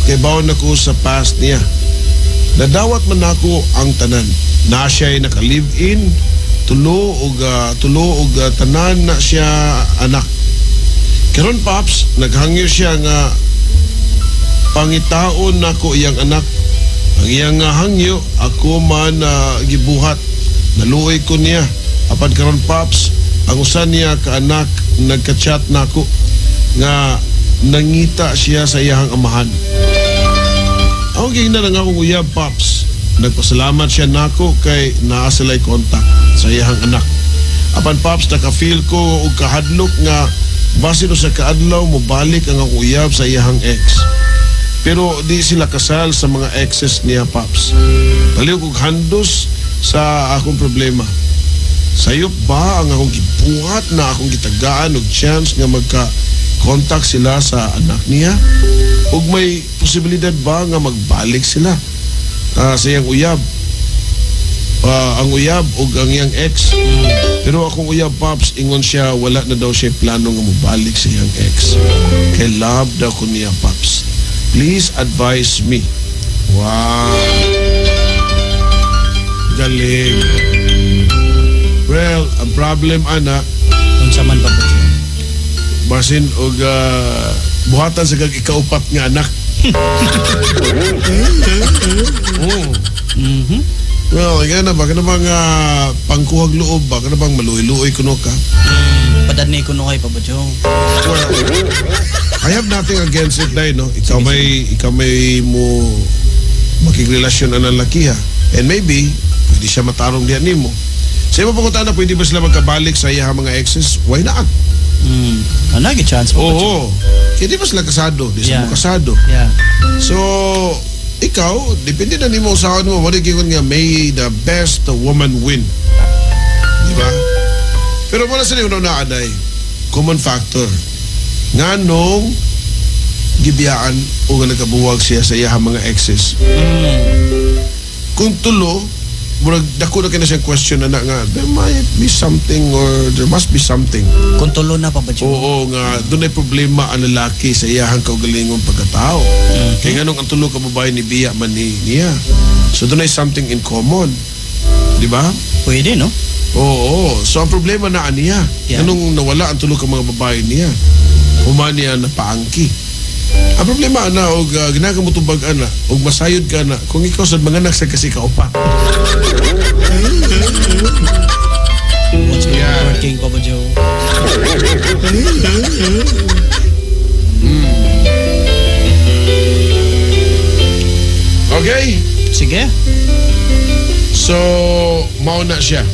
kay bawon ako sa past niya. Nadawat man ako ang tanan. Na siya'y naka-live-in, tulo og tanan na siya anak. Karon, Paps, naghangyo siya nga pangitaon nako iyang anak. Ang iyang hangyo ako man gibuhat. Naluoy ko niya. Apan karon, Paps, ang usa niya ka anak nagka-chat nako nga nangita siya sa iyang amahan. Ang gingnan ang akong uyab, Paps. Nagpasalamat siya nako kay naa sila'y contact sa iyang anak. Apan, Paps, naka-feel ko og kahadlok nga basin sa kaadlaw mobalik ang akong uyab sa iyang ex. Pero di sila kasal sa mga exes niya, Paps. Palihog og handos sa akong problema. Sayop ba ang akong gibuhat na akong gitagaan og chance nga magka-contact sila sa anak niya? Ug may posibilidad ba nga magbalik sila sa iyang uyab? Ang uyab ug ang iyang ex. Pero akong uyab, Paps, ingon siya wala na daw siya plano nga mobalik sa iyang ex. Kay love daw ko niya, Paps. Please advise me. Wow. Galing. Well, ang problem, ana, Unsa man, Papa Joe? Basin og buhatan sa kag ikaupat nga anak. Well, ingana ba kana bang pangkuhag loob ba kana bang maluoy-luoy kuno ka? Padad ni kuno kay Papa Joe. Well, I have nothing against it, day, no. Ikaw may mo makigrelasyon ang laki, ha. And maybe pwede siya matarong diyan nimo. Sa imo pangutan na pwede ba sila magkabalik sa iyang mga exes? Why not? Ano gi chance, Papa Joe? Oo. Kaya di ba sila kasado? Di sila kasado. Yeah. So, ikaw, depende na nimo usahan mo. Wala kingon nga, may the best woman win. Di ba? Pero wala sa nyo na aday. Common factor. Nga nung gibiyaan o nga nagkabuwag siya sa iyahang mga exes. Kung tulo, murag dako na kina siyang question na nga there might be something or there must be something. Kung tulo na, Papa Joe. Oo nga, doon ay problema ang lalaki sa iyahang kaugalingong pagkatao. Kaya nganong ang tulo ka babae ni biya man ni niya. So doon ay something in common. Di ba? Pwede, no? Oo. So ang problema na aniya. Yeah. Anong nawala ang tulo ka mga babae niya? Human niya na paangki. Ang problema ana og ginagamutubag ana og masayod ka na kung ikaw sad manganak sa kasi kaupat. What's Yeah. working, Papa Joe? Okay? Sige. So, mao na siya.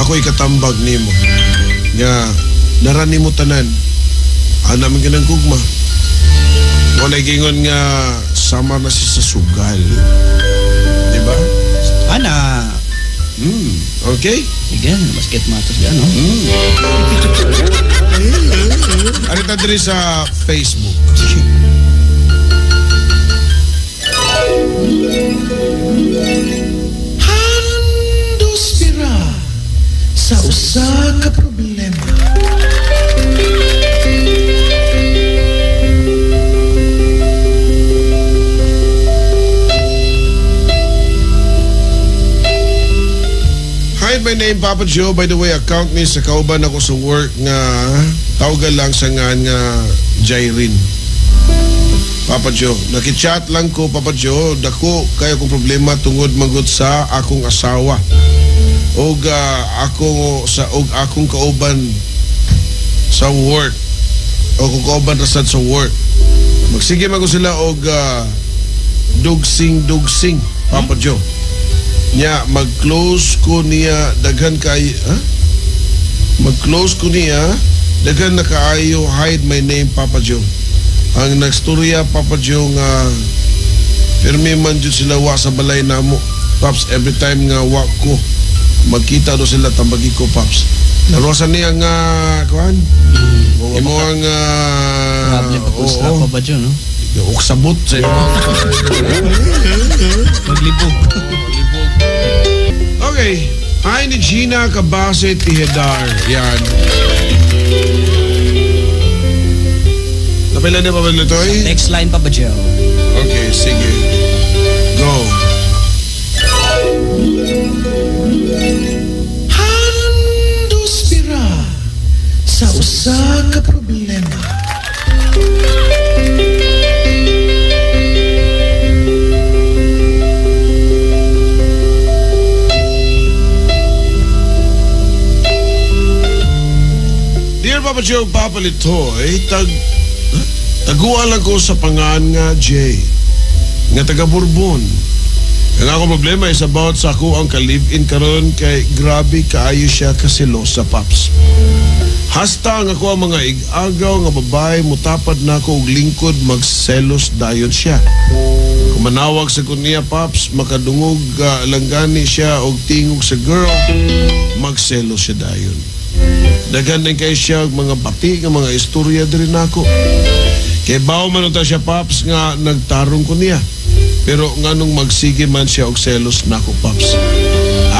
Ako ikatambag nimo. Nga nara nimo tanan. Ana man kanang gugma. Wala gingon nga sama na siya sa sugal. Di ba? Ana. Okay? Sige, basket matos yan, no? Ano ta diri sa Facebook? Handos bira sa usa ka problema. Hide my name, Papa Joe. By the way, account ni sa kauban ako sa work nga tawgan lang sa nga nga Jairin. Papa Joe, nakichat lang ko, Papa Joe, dako kayo kong problema tungod manggod sa akong asawa. Og ako sa og akong kauban sa work. O kung kauban rasad sa work. Magsige man ko sila og dugsing-dugsing, Papa Joe. Nya mag-close ko niya daghan kay ha? Mag-close ko niya daghan na kaayo, hide my name, Papa Joe. Ang nagstorya, Papa Joe, nga pirmi man jud sila wa sa balay namo, Paps. Every time nga wa ko magkita do sila, tambagi ko, Paps. Naruwasan niya nga kuan imo ang Problem pa kung oo. Papa Joe, no? Uksabot sa imo. Maglibog. Okay. Hi ni Gina Kabase Tihedar. Yan. Napila niya pa ba nito eh? Next line, Papa Joe. Okay, sige. Go. Handos bira sa usa ka problema. Dear Papa Joe, Papa Litoy, taguan lang ko sa pangan nga Jay, nga taga Bourbon. Ang akong problema is about sa ako ang ka-live-in karon kay grabe kaayo siya kasilosa, Paps. Hasta ang ako ang mga ig-agaw nga babae mutapad na ako og lingkod magselos dayon siya. Kung manawag sa kunya, Paps, makadungog langgani siya og tingog sa girl, magselos siya dayon. Daghan din kay siya og mga bati nga mga istorya diri nako. Kay bawo man unta siya, Paps, nga nagtarong ko niya. Pero nganong magsige man siya og selos nako, Paps.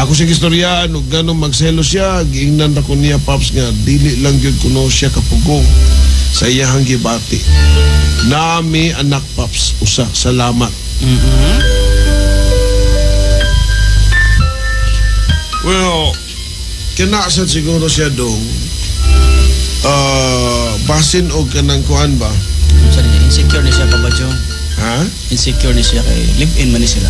Ako siya gistoryaan og nganong magselos siya, giingnan ra ko niya, Paps, nga dili lang gyud kuno siya kapugong sa iyahang gibati. Nami anak, Paps, usa, salamat. Well, kinasad siguro siya dong basin og kanang kuan ba? Sa niya, insecure ni siya, Papa Joe. Ha? Insecure ni siya kay live-in man ni sila.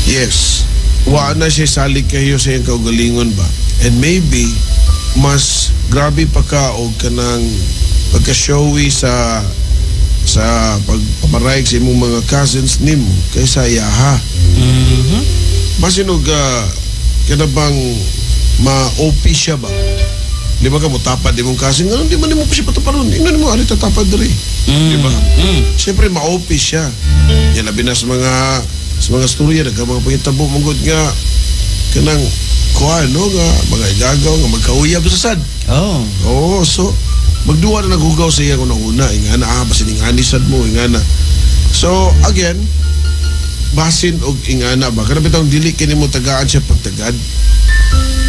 Yes. Wa na siya salig kayo sa iyang kaugalingon ba? And maybe mas grabe pa ka og kanang pagka-showy sa pagpamarayag sa imong mga cousins nimo kaysa iyaha. Basin og kana bang ma-OP siya ba? Di ba ka mo tapad imong cousin? Ganun, di man nimo pa siya pataparon. Ingnan mo, ari tatapad diri. Di ba? Siyempre, ma-OP siya. Yan, labi na sa mga storya, nagka mga pangitabo, manggod nga, kanang kuha, no, nga, mga igagaw, nga magkauyab sa sad. Oh. Oo, so, Magduwa na naghugaw sa iya kung una, ingana, basin ingani sad mo, ingana. So, again, basin og ingana ba? Kana bitong dili kini mo tagaan siya pagtagad.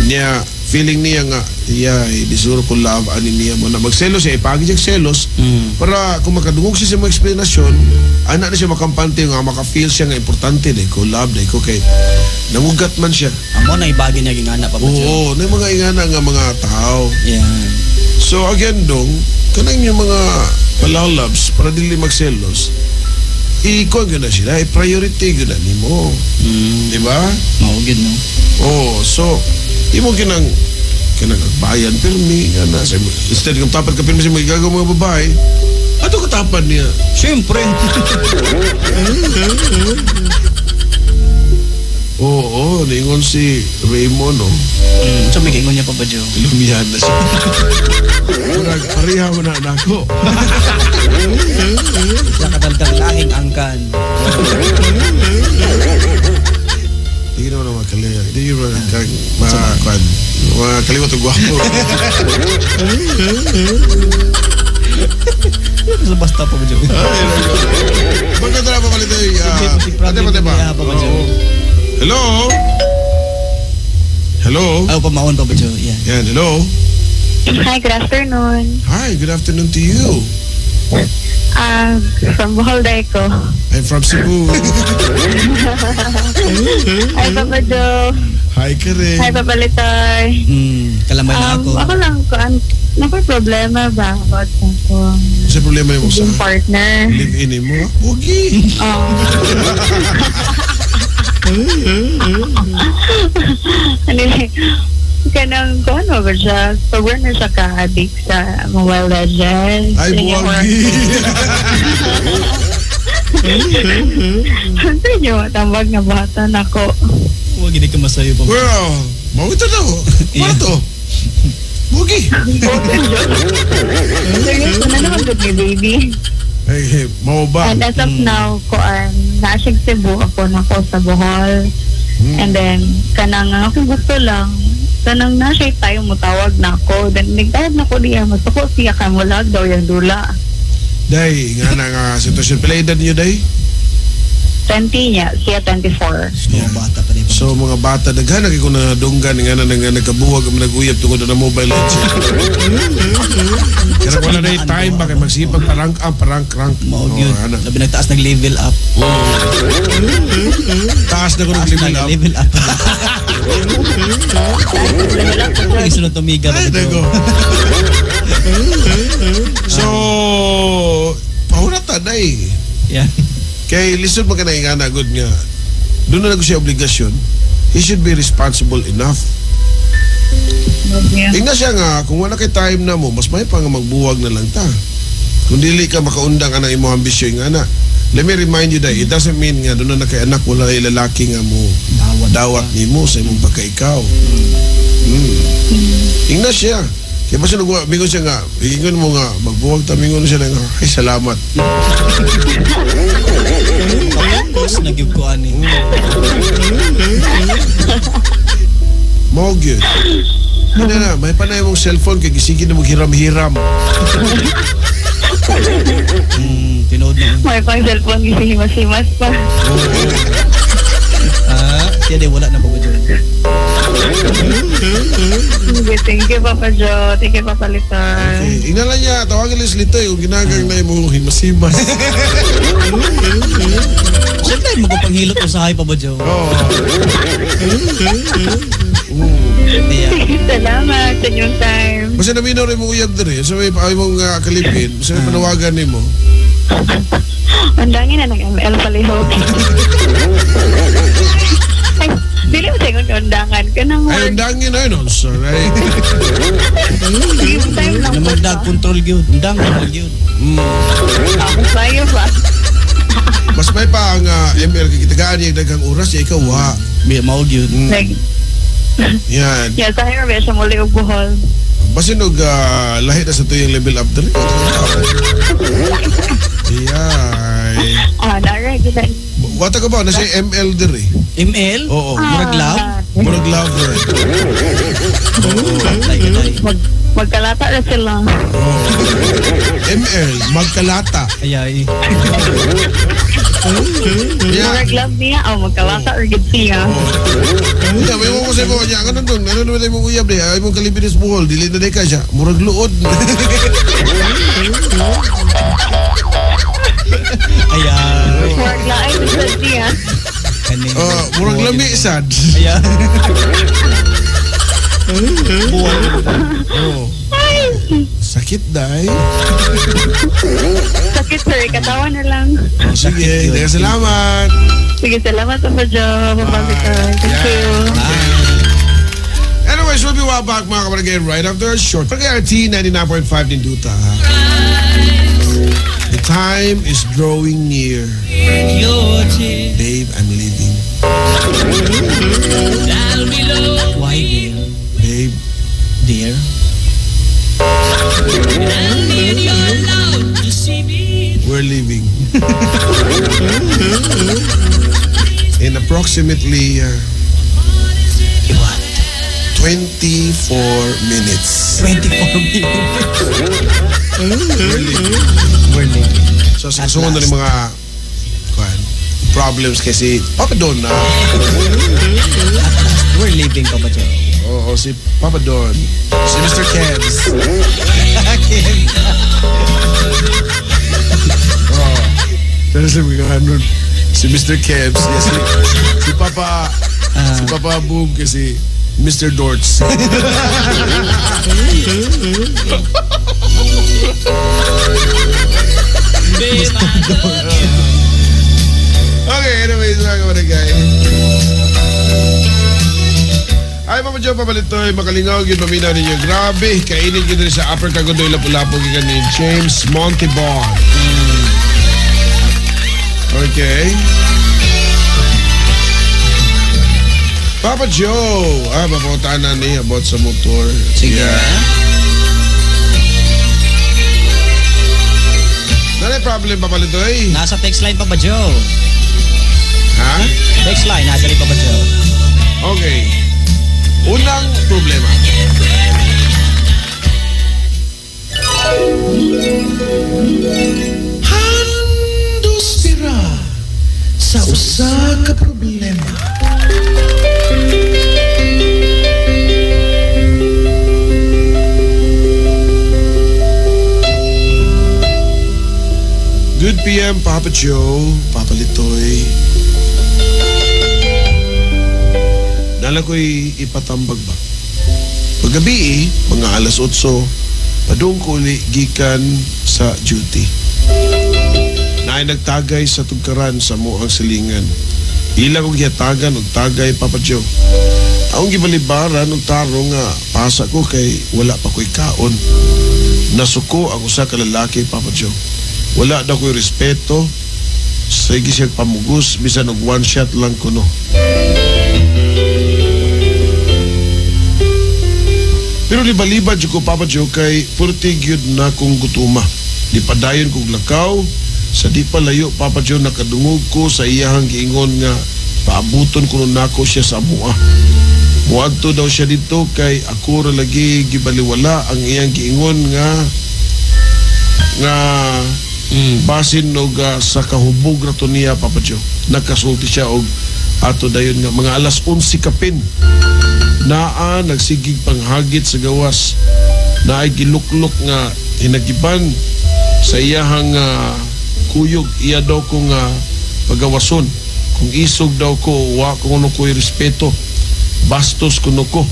Niya, feeling niya nga, iya, di siguro ko love ani niya mo na magselos siya, ipagi siya selos, para kung makadungog siya sa mga eksplanasyon, anak na siya makampante nga, maka-feel siya nga importante, di ko love, di ko kay, nangugat man siya. Amo na ibagi niya gingana, Papa Joe. Oo, na yung mga ingana nga mga tao. Yeah. So again dong, kanang yung mga palalabs para dili magselos, i-kuha na sila, i-priority yun na nimo. Di ba? Mao gyud, no? Oh, so imo kinang kanang agbayan pirmi nga na instead kung tapat ka pirmi sa mga gagaw mga babae, ato katapan niya. Siyempre. Oo, niingon si Raymond, no? So may kaingon niya, Papa Joe. Lumihan na siya. Murag, pareha mo na anak ko. Sa kadalgang lahing angkan. Hindi naman ang makaliwa. Hindi yun mga kaliwat o gwapo. So basta, Papa Joe. Maganda na pa palit ay. Ate pa, ba? Papa Joe. Hello? Hello? Ayaw pa maon, Papa Joe. Yeah. Yan, hello? Hi, good afternoon. Hi, good afternoon to you. From Bohol, Daiko. I'm from Cebu. Hi, Papa Joe. Hi, Karen. Hi, Papa Litoy. Kalamay na ako. Ako lang, nakoy problema ba about sa akong Sa problema mo sa partner? Live-in mo? Pogi! Anyway, kanang kung ano ba siya, sobrang na siya ka-addict sa Mobile Legends. Ay, buwagi! Siyempre nyo, tambag na bata na ko. Huwag hindi ka masayo pa. Well, mawita na ako. Para to? Buwagi! Seryoso na naman good ni baby. Hey, mau ba? And as of now, kuan, nasa Cebu ako na ko sa Bohol. And then, kanang akong gusto lang, kanang nasa tayo mutawag na ako. Then, nagtawag na ko niya, masuko siya kamulag daw yung dula. Day, nga na nga sitwasyon. Pila edad niyo, day? 20 niya, siya 24. Yeah. Mga bata pa rin. So, mga bata, daghan na ko na dunggan, nga na nagkabuwag, nag-uyab tungod na Mobile Legends. Kaya wala na yung time, baka magsipag parang up, parang rank. Mao gyud. Labi nagtaas nag level up. Taas na ko ng level up. Level up. Ay, sunod tumiga. Ay, dago. So, pahurata na eh. Yeah. Kay lisod man ka na ingana, good nga. Doon na siya obligasyon. He should be responsible enough. Yeah. Tingnan siya nga, kung wala kay time na mo, mas may pa nga magbuwag na lang ta. Kung dili ka makaundang ka ng imong ambisyon nga na. Let me remind you that it doesn't mean nga doon na kay anak wala ay lalaki nga mo dawat nimo sa imong pagkaikaw. Tingnan siya. Kaya ba siya nagwa, mingon siya nga, ingon mo nga, magbuwag ta, mingon siya nga, ay salamat. Focus na gyud ko ani. Mao gyud. Hindi na, may panay mong cellphone kay gisigi na maghiram-hiram. Tinood na. May pang cellphone gisihimas-himas pa. Siya di wala na Papa Joe. Okay, thank you, Papa Joe. Thank you, Papa Litoy. Okay. Ingnan lang niya, tawagan lang si Litoy kung ginagang na imong himas-himas. Siyempre, magpapanghilot usahay, Papa Joe. Oo. Yeah. Salamat sa inyong time. Basta naminaw rin mong uyab diri. Sa may mong kalipin, sa may panawagan nimo. Undangin na ng ML palihog. Ay, dili mo sa ingon undangan ka nang Ay, undangin ay no, sir. Ay. Game time lang po. Naman dag control gyud. Undang control gyud. Ako sa'yo ba? Mas may pa ang ML kay kitagaan niya daghang oras ya ikaw wa. Mao gyud. Like, Yan. yeah, sa akin siya muli og Bohol. Basin og lahi na sa tuyang level up diri. Iyay. Ah, nara gid. Wata ka ba nasa ML diri? ML? Oo. Murag love? Murag lover. Magkalata na sila. Oh. ML, magkalata. Ayay. Yeah. Murag love niya. Oh, magkalata or good siya. Yeah, may mo ko sa imo niya. Ano doon? Ano naman imong uyab di? Ay mong kalibinis buhol, dili na day ka siya. Murag luod. Ayan. Murag lain sad niya. Oh, murag lami sad. Ayan. Buhol. Oh. Sakit day. Sakit sir, katawa na lang. Oh, sige, daghang salamat. Sige, salamat Papa Joe. Bye-bye. Thank you. Anyways, we'll be right back mga kabarangay right after a short. RT 99.5 Ninduta. The time is drawing near. Babe, I'm leaving. Why, dear? Babe. Dear? We're leaving. In approximately what? 24 minutes. 24 minutes. We're leaving. We're leaving. So, sa kasunod na ng mga problems kasi Papa Don na. At last, we're leaving, Papa Joe. Oo, si Papa Don. Si Mr. Kebs. Kebs. Oh. Pero sabi ko, ano, si Mr. Kebs. Yes, si Papa, si Papa Boom kasi Mr. Dortz. Mr. Dortz. Okay, anyways, mga kabarangay. Ay, Papa Joe, Papa Litoy, makalingaw, yun paminaw ninyo. Grabe, kainin yun rin sa Upper Kagundoy, Lapu-Lapu, gikan ni James Montebon. Okay. Papa Joe, mapunta na niya about sa motor. Sige. Yeah. Nanay problem, Papa Litoy? Nasa text line, Papa Joe. Ha? Text line, nasa rin, Papa Joe. Okay. Unang problema. Handos pira sa usa ka problema. Good PM, Papa Joe, Papa Litoy. Nala ko'y ipatambag ba? Paggabi, mga alas 8, padung ko uli gikan sa duty. Naay nagtagay sa tugkaran sa muang silingan. Ila kong gihatagan og tagay, Papa Joe. Akong gibalibaran og tarong nga pasa ko kay wala pa ko'y kaon. Nasuko ang usa ka lalaki, Papa Joe. Wala daw ko'y respeto. Sige siya pamugus, bisan og one shot lang kuno. Pero libaliba jud ko, Papa Joe, kay purti gyud na kong gutuma. Di padayon kog lakaw, sa di pa layo, Papa Joe, nakadungog ko sa iyahang giingon nga paabuton kuno nako siya sa amua. Muadto daw siya dito kay ako ra lagi gibaliwala ang iyang giingon nga basin og sa kahubog ra to niya, Papa Joe. Nakasulti siya og ato dayon nga mga alas 11 kapin. Naa nagsigig panghagit sa gawas, naay giluklok nga hinagiban sa iyahang kuyog, iya daw ko nga pagawason. Kung isog daw ko, wa ko kuno ko'y respeto, bastos kuno ko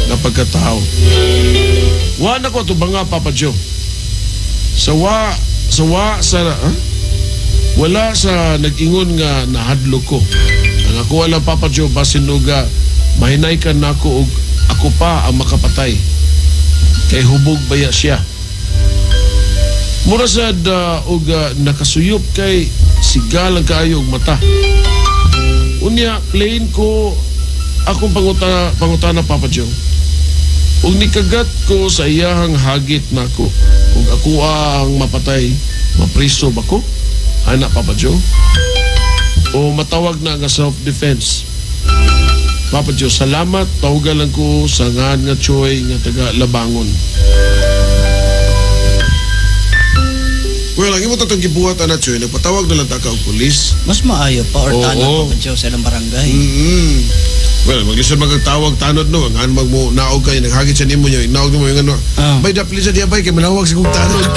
na pagkatao. Wa na ko ato ba nga, Papa Joe? Sa wa sa wala sa nag-ingon nga nahadlo ko. Ang ako alam, Papa Joe, basin uga mahinay ka nako og ako pa ang makapatay. Kay hubog baya siya. Mura sad og nakasuyop kay sigal ang kaayo og mata. Unya plain ko akong pangutana, Papa Joe. Ug nikagat ko sa iyahang hagit nako. Ug ako ang mapatay, mapriso ba ko? Ana, Papa Joe? O matawag na nga self-defense? Papa Joe, salamat. Tawagan lang ko sa ngan nga Choy nga taga Labangon. Well, ang imo tatong gibuhat ana Choy, nagpatawag na lang ta ka og pulis. Mas maayo pa or Oo. tanod, Papa Joe, sa ilang barangay. Well, maglisod magtawag tanod no, ngan mag mo naog kay naghagit sa nimo nyo, naog nimo yung ano. Ah. Bay da please diya bay kay manawag sa kong tanod.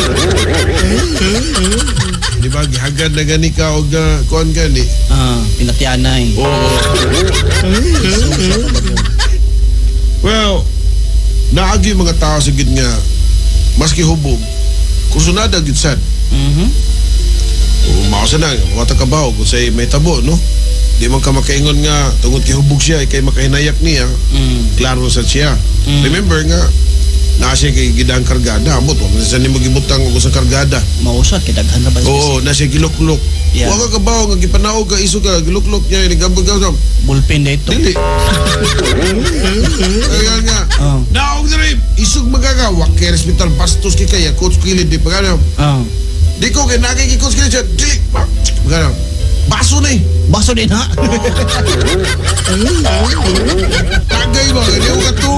Di ba gihagad na gani ka og kuan gani. Ah, pinatianay. Oo. Well, naagi mga tao sa gid nga maski hubog, kursunada gid sad. O mao sa na, wata ka ba kung say may tabo no. Di man ka makaingon nga tungod kay hubog siya kay makahinayak niya. Klaro sa siya. Remember nga naa siya kay gidang kargada amot wa man sa nimo gibutang og sa kargada. Mausad kay daghan ra ba? Oo, na siya giluklok. Yeah. Wa ka kabaw nga gipanaog ka iso ka giluklok niya nigambag ka. Bullpen dito. Dili. Ayan nga. Oh. Naog diri isog magaga wa kay hospital bastos kay kaya coach kilid di pa gano. Oh. Di ko kay nagay coach kilid siya. Dili. Gano. Baso ni. Baso din ha. Tagay ba gani ko kato.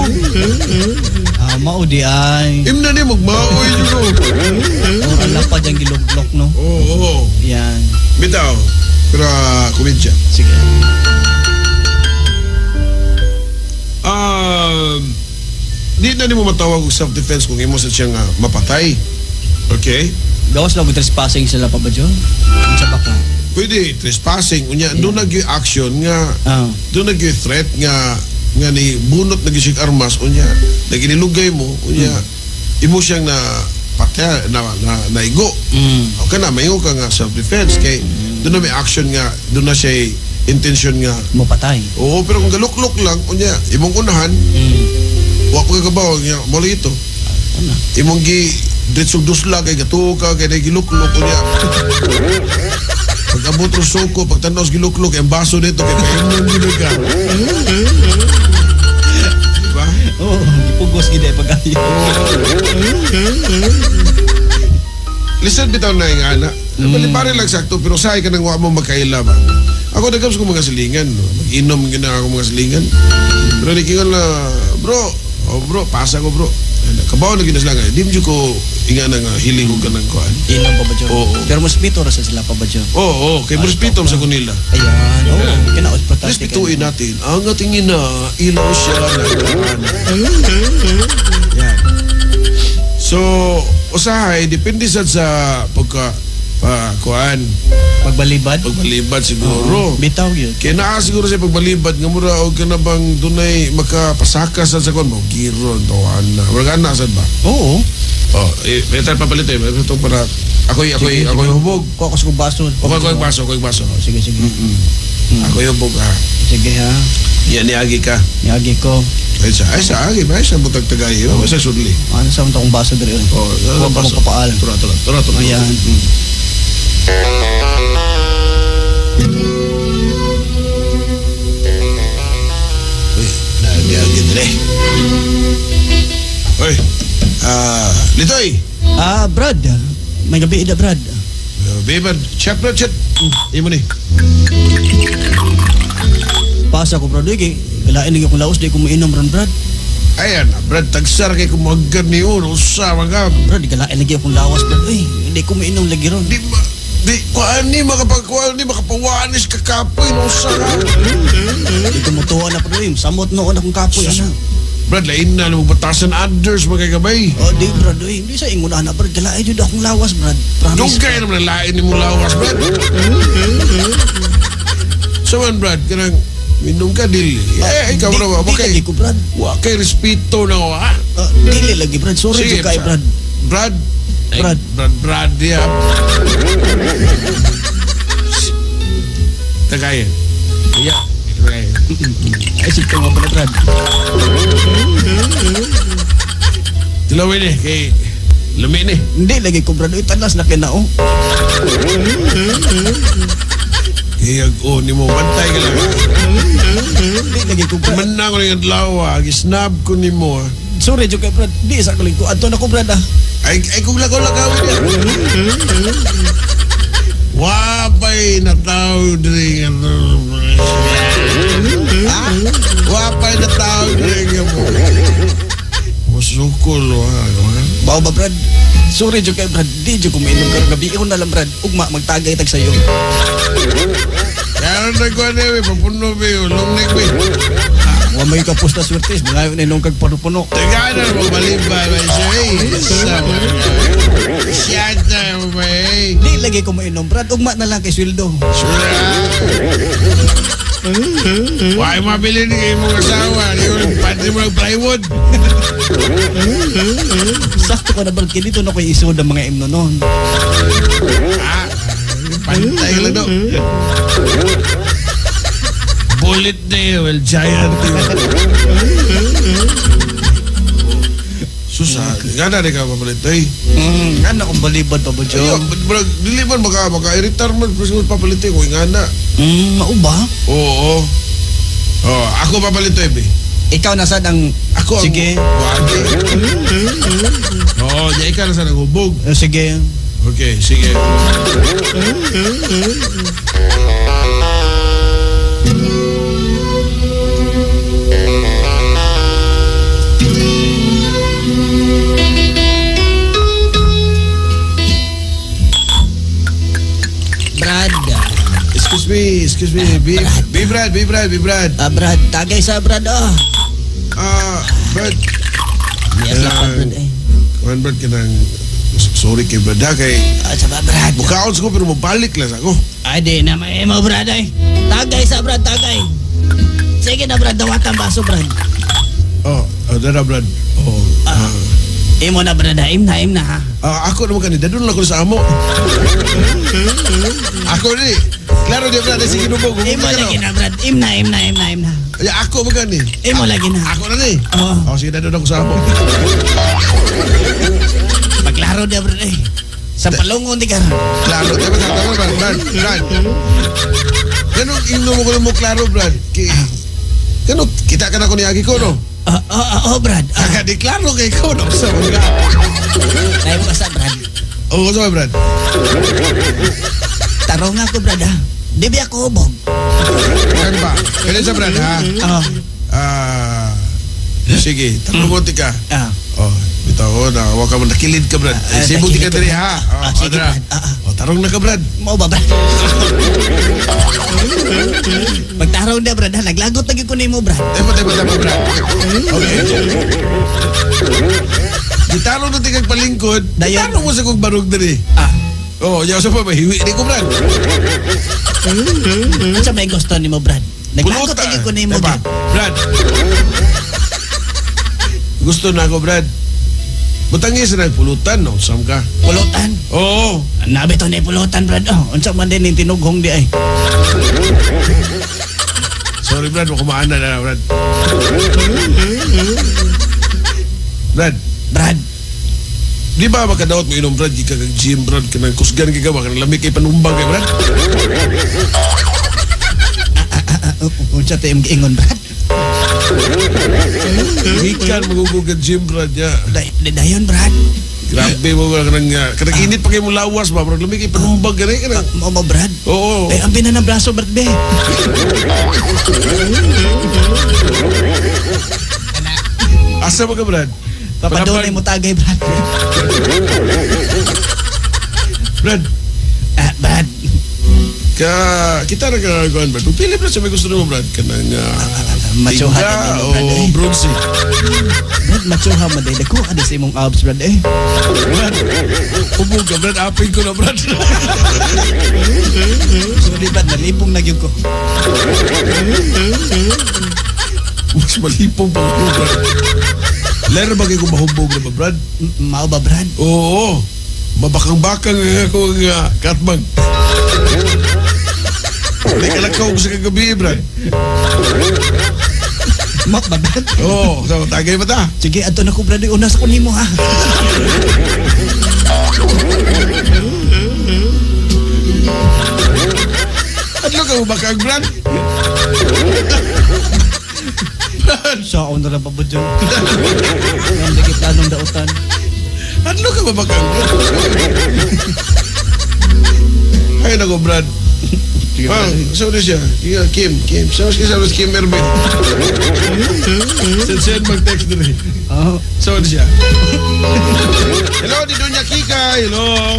Ah, mao di ay. Imna ni magmaoy jud. Or ang lapad ang giluglok no. Oo, oo. Yan. Bitaw. Pero komedya. Sige. Di na nimo matawag og self-defense kung imo sa siya nga mapatay. Okay? Gawas lang og trespassing sila pa ba Joe? Unsa ba ka? Pwede trespassing unya yeah. Doon nagyoy action nga doon nagyoy threat nga nga ni bunot na gyud siyang armas unya naginilugay mo unya imo siyang na patay na naigo. Okay na mayo ka nga self defense kay doon na may action nga doon na siya intention nga mopatay. Oo, pero kung galuklok lang unya imong unahan wa pa kabaw nga mo lagi ito. Ano? Imong gi diretsong dusla kay gatuo ka kay giluklok unya. Pag abot ro suko, pag tanaw sa giluklok, ang baso nito kay paimnon gid ka. Diba? Oo, gipugos gid ay pag-ayo. Listen bitaw na yung ana. Balibari lang sakto pero sahay ka nang wa mo magkaila ba. Ako nagams ko mga silingan, no? Mag-inom gyud na ako mga silingan. Pero nikingon na, bro, oh bro, pasa ko bro. Kabaw na gyud na sila nga. Di mo ko inga na nga hiling ko kanang kuan. Inom pa ba Joe? Oo. Pero mas pito ra sa sila pa ba Joe? Oo, kay respeto sa kanila. Ayan, oo. Kina importante. Respetuin natin ang ating ina, ilaw siya ng Yan. So, usahay, depende sad sa pagka kuan, Pagbalibad? pagbalibad siguro. Bitaw yun. Kaya naa siguro sa pagbalibad nga mura og kana bang dunay makapasaka sad sa kuan mo giron to ana. Mura ana sad ba? Oo. Oh, eh, better papalit eh. Ito para ako'y hubog. Kuha ko sa kong baso. Ako baso, ako'y baso. Oh, sige, sige. Ako'y hubog ha. Sige ha. Yan niagi ka. Niagi ko. Ay sa agi, ay sa butag tagay. Oh, sa sudli. Ano sa akong baso diri? Oh, Huwag ka baso. magpapaal. Tura. Ayan. Uy, niagi dire. Uy, Litoy. Ah, Brad. May gabi ida, Brad. Babe, chat bro, chat. Imo ni. Pasa ko, Brad. Uy, kay kalain lagi akong laos, di ko mainom ron, Brad. Ayan, Brad, tagsar kay kumagad ni Uno, usa mga. Brad, kalain lagi akong lawas, Brad. Uy, hindi ko mainom lagi ron. Di ma, di, kuan ni, makapagkuan ni, makapawanis kakapoy, no, usa ka. Di ko mutuwa na, Brad. Uy, samot noon akong kapoy, ana. Brad, lain na, batasan others, magkagabay. Oh, di, Brad. Uy, hindi sa ingon ana, Brad. Kalain jud akong lawas, Brad. Promise. Dugay naman ang lain ni mo lawas, Brad. So man, Brad, kanang minom ka, dili. Eh, ikaw, bro, Di okay. lagi ko, Brad. Wa kay respeto na ko, ha? Dili lagi, Brad. Sorry, Sige, jud kay, Brad. Brad. Ay, Brad. Brad, yeah. Tagayin. Yeah. Tagayin. Ay, sige nga pala, Brad. Tilawin eh, kay lami ni. Hindi lagi ko, Brad. Uy, talas na kinao. Kaya, oh, ni mo, bantay ka lang. Hindi lagi ko, Brad. Manang ko ng adlaw, ah. Gisnab ko ni mo, ah. Sorry, jud kay, Brad. Di sa kuling ko. Adto na ko, Brad, ah. Ay, kung lakaw-lakaw niya. Wapay na tao diri nga. Wapay na tao rin mo. Musukol, ha? Bao ba, Brad? Sorry, jud kay Brad. Di jud ko mainom karong gabi. Ikaw na lang, Brad. Ugma, magtagay tag sayo. Karon na ko na, papuno, be. Long neck, be. Wa may kapos na swerte. Mga yun inom kag puno-puno. Teka na, mabalibal. Siya na, mabay. Di lagi ko mainom, Brad. Ugma na lang kay sweldo. Sure. Why mabili ni kayo mong asawa? Pwede mo ng plywood. Sakto ka na, Brad. Kaya dito na ko isod ang mga imno noon. Ah, pantay lang daw. Bullet na yun, well, giant yun. Susa, nga na rin ka papalit, eh. Nga na akong balibad, Papa Joe. Ayun, brad, dili man, maka-irritar man, pero papalit, eh, kung nga na. Mao ba? Oo. Oh, ako papalito, eh, be. Ikaw na sad ang... Ako ang... Sige. Wagi. Oo, di ikaw na sad ang hubog. Sige. Okay, sige. Brad. Excuse me. Be Brad, be Brad, be Brad. Brad, tagay sa Brad, oh. Brad. Yes, lapat, Brad, eh. Kuhan, Brad, kanang... Sorry kay Brad, ha, kay... Sa ba, Brad? Bukaon ko, pero mabalik lang ako. Ay, di na may mo, Brad, ay. Tagay sa Brad, tagay. Sige na, Brad, dawatan baso, Brad. Oh, dara, Brad. Oh. Imo na, Brad, ha. Im na, ha. Ako naman kanina, doon lang ako sa amo. Ako ni. Klaro di, Brad, sige nubog. Imo lagi na, Brad. Im na. Ay, ako man gani. Imo lagi na. Ako na ni. Oo. Oh, sige, doon ako sa amo. Paglaro di, Brad, eh. Sa palungon di ka. Klaro, di ba? Tama, Brad, Brad, Brad. Ganun, ino mo ko mo klaro, Brad. Ganun, kita ka na ko ni Agi ko, no? Oo, Brad. Kaka, di klaro kay ko, no? Sa mga. Lain pa sa, Brad. Oo, sa Brad. Tarong ako, Brad, ha? Di ba ako hubog? Kan ba? Ganun sa, Brad, ha? Oo. Sige, tarungon ka. Oo. Oh, bitaw, na, huwag ka mo, nakilid ka, Brad. Sibog di ka diri, ha? Sige, Brad. Oh, tarong na ka, Brad. Mao ba, Brad? Pagtarong na, Brad, ha? Naglagot na ko nimo, Brad. Tama, Brad. Okay. Gitarong na tingag palingkod. Gitarong mo sa kong barog diri. Oh, yaw sa pa, mahiwi ni ko, Brad. Ano may gusto nimo, Brad? Naglagot na ko nimo, Brad. Brad. Gusto na ako, Brad. Butangis na pulutan, no? Sam ka. Pulutan? Oo. Nabi to na pulutan, Brad. Oh, unsa man din yung tinughong di ay. Sorry, Brad. Makumaan na, Brad. Brad. Brad. Di ba makadaot mo inom, Brad? Di ka kag gym, Brad. Kanang kusgan ka ba? Kanang lamig kay panumbang kay, Brad. Unsa tayo ingon, Brad? Gikan magugug ka gym, Brad. Ya. Dayon, Brad. Grabe mo ba kanang kanang init pa kay mo lawas ba, Brad. Lamig kay panumbang gani kanang. Mo mo, Brad. Oo. Eh, ang bina ng braso, Brad, be. Asa ba ka, Brad? Papadunay mo tagay, Brad. Brad. Brad. Ka kita ra ka kuan, Brad. Pili Brad sa may gusto nimo, Brad, kanang Machuha tingga na nimo, Brad, o eh. bronze. Brad, machuha man day. Dako ka sa imong abs, Brad, eh. Brad, hubog ka, Brad. Apin ko na, Brad. Sorry, Brad. Nalipong na gyud ko. Mas malipong pa ko, Brad. Lero ba kayo kung mahubog na ba, Brad? Mao ba, Brad? Oo. Mabakang-bakang ako ang katbang. May kalakaw ko sa kagabi, Brad. Mak ba, Brad? Oo. So, tagay ba ta? Sige, adto na ko, Brad. Una sa kunin mo, ha? Adlo ka mo bakang, Brad? Sa ako na lang pa ba dyan? Ang dikit anong dautan. Adlo ka ba bakang, Brad? Ay, nako, Brad. Sige, Ah, Brad. so na siya. Yeah, Kim, Kim. So, siya sa Kim Ervin. Send, send mag-text din eh. Oh. So na siya. Hello, di Doña Kika. Hello.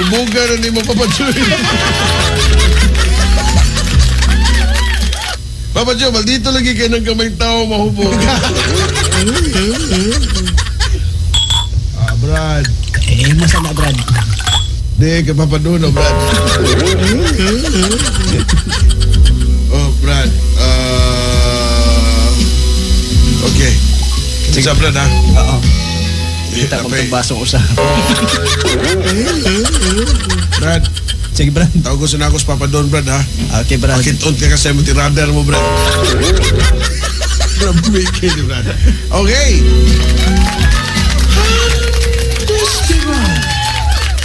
Ubuga na ni mo, Papa Joe. Papa Joe, maldito lagi kayo ng kamay tao mahubog. Ah, Brad. Eh, masana, Brad. Di, kay Papa Duno, Brad. Oh, Brad. Okay. Sige, sa Brad, ha? Oo. Eh, Kita napay. kong basong usa. Brad, Sige, Brad. tawag ko sa nakos Papa Don, Brad, ha? Okay, Brad. Pakit-on ka kasi mo tiradar mo, Brad. Brad, bumigay ni Brad. Okay.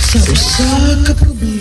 Sa usa ka probinsya.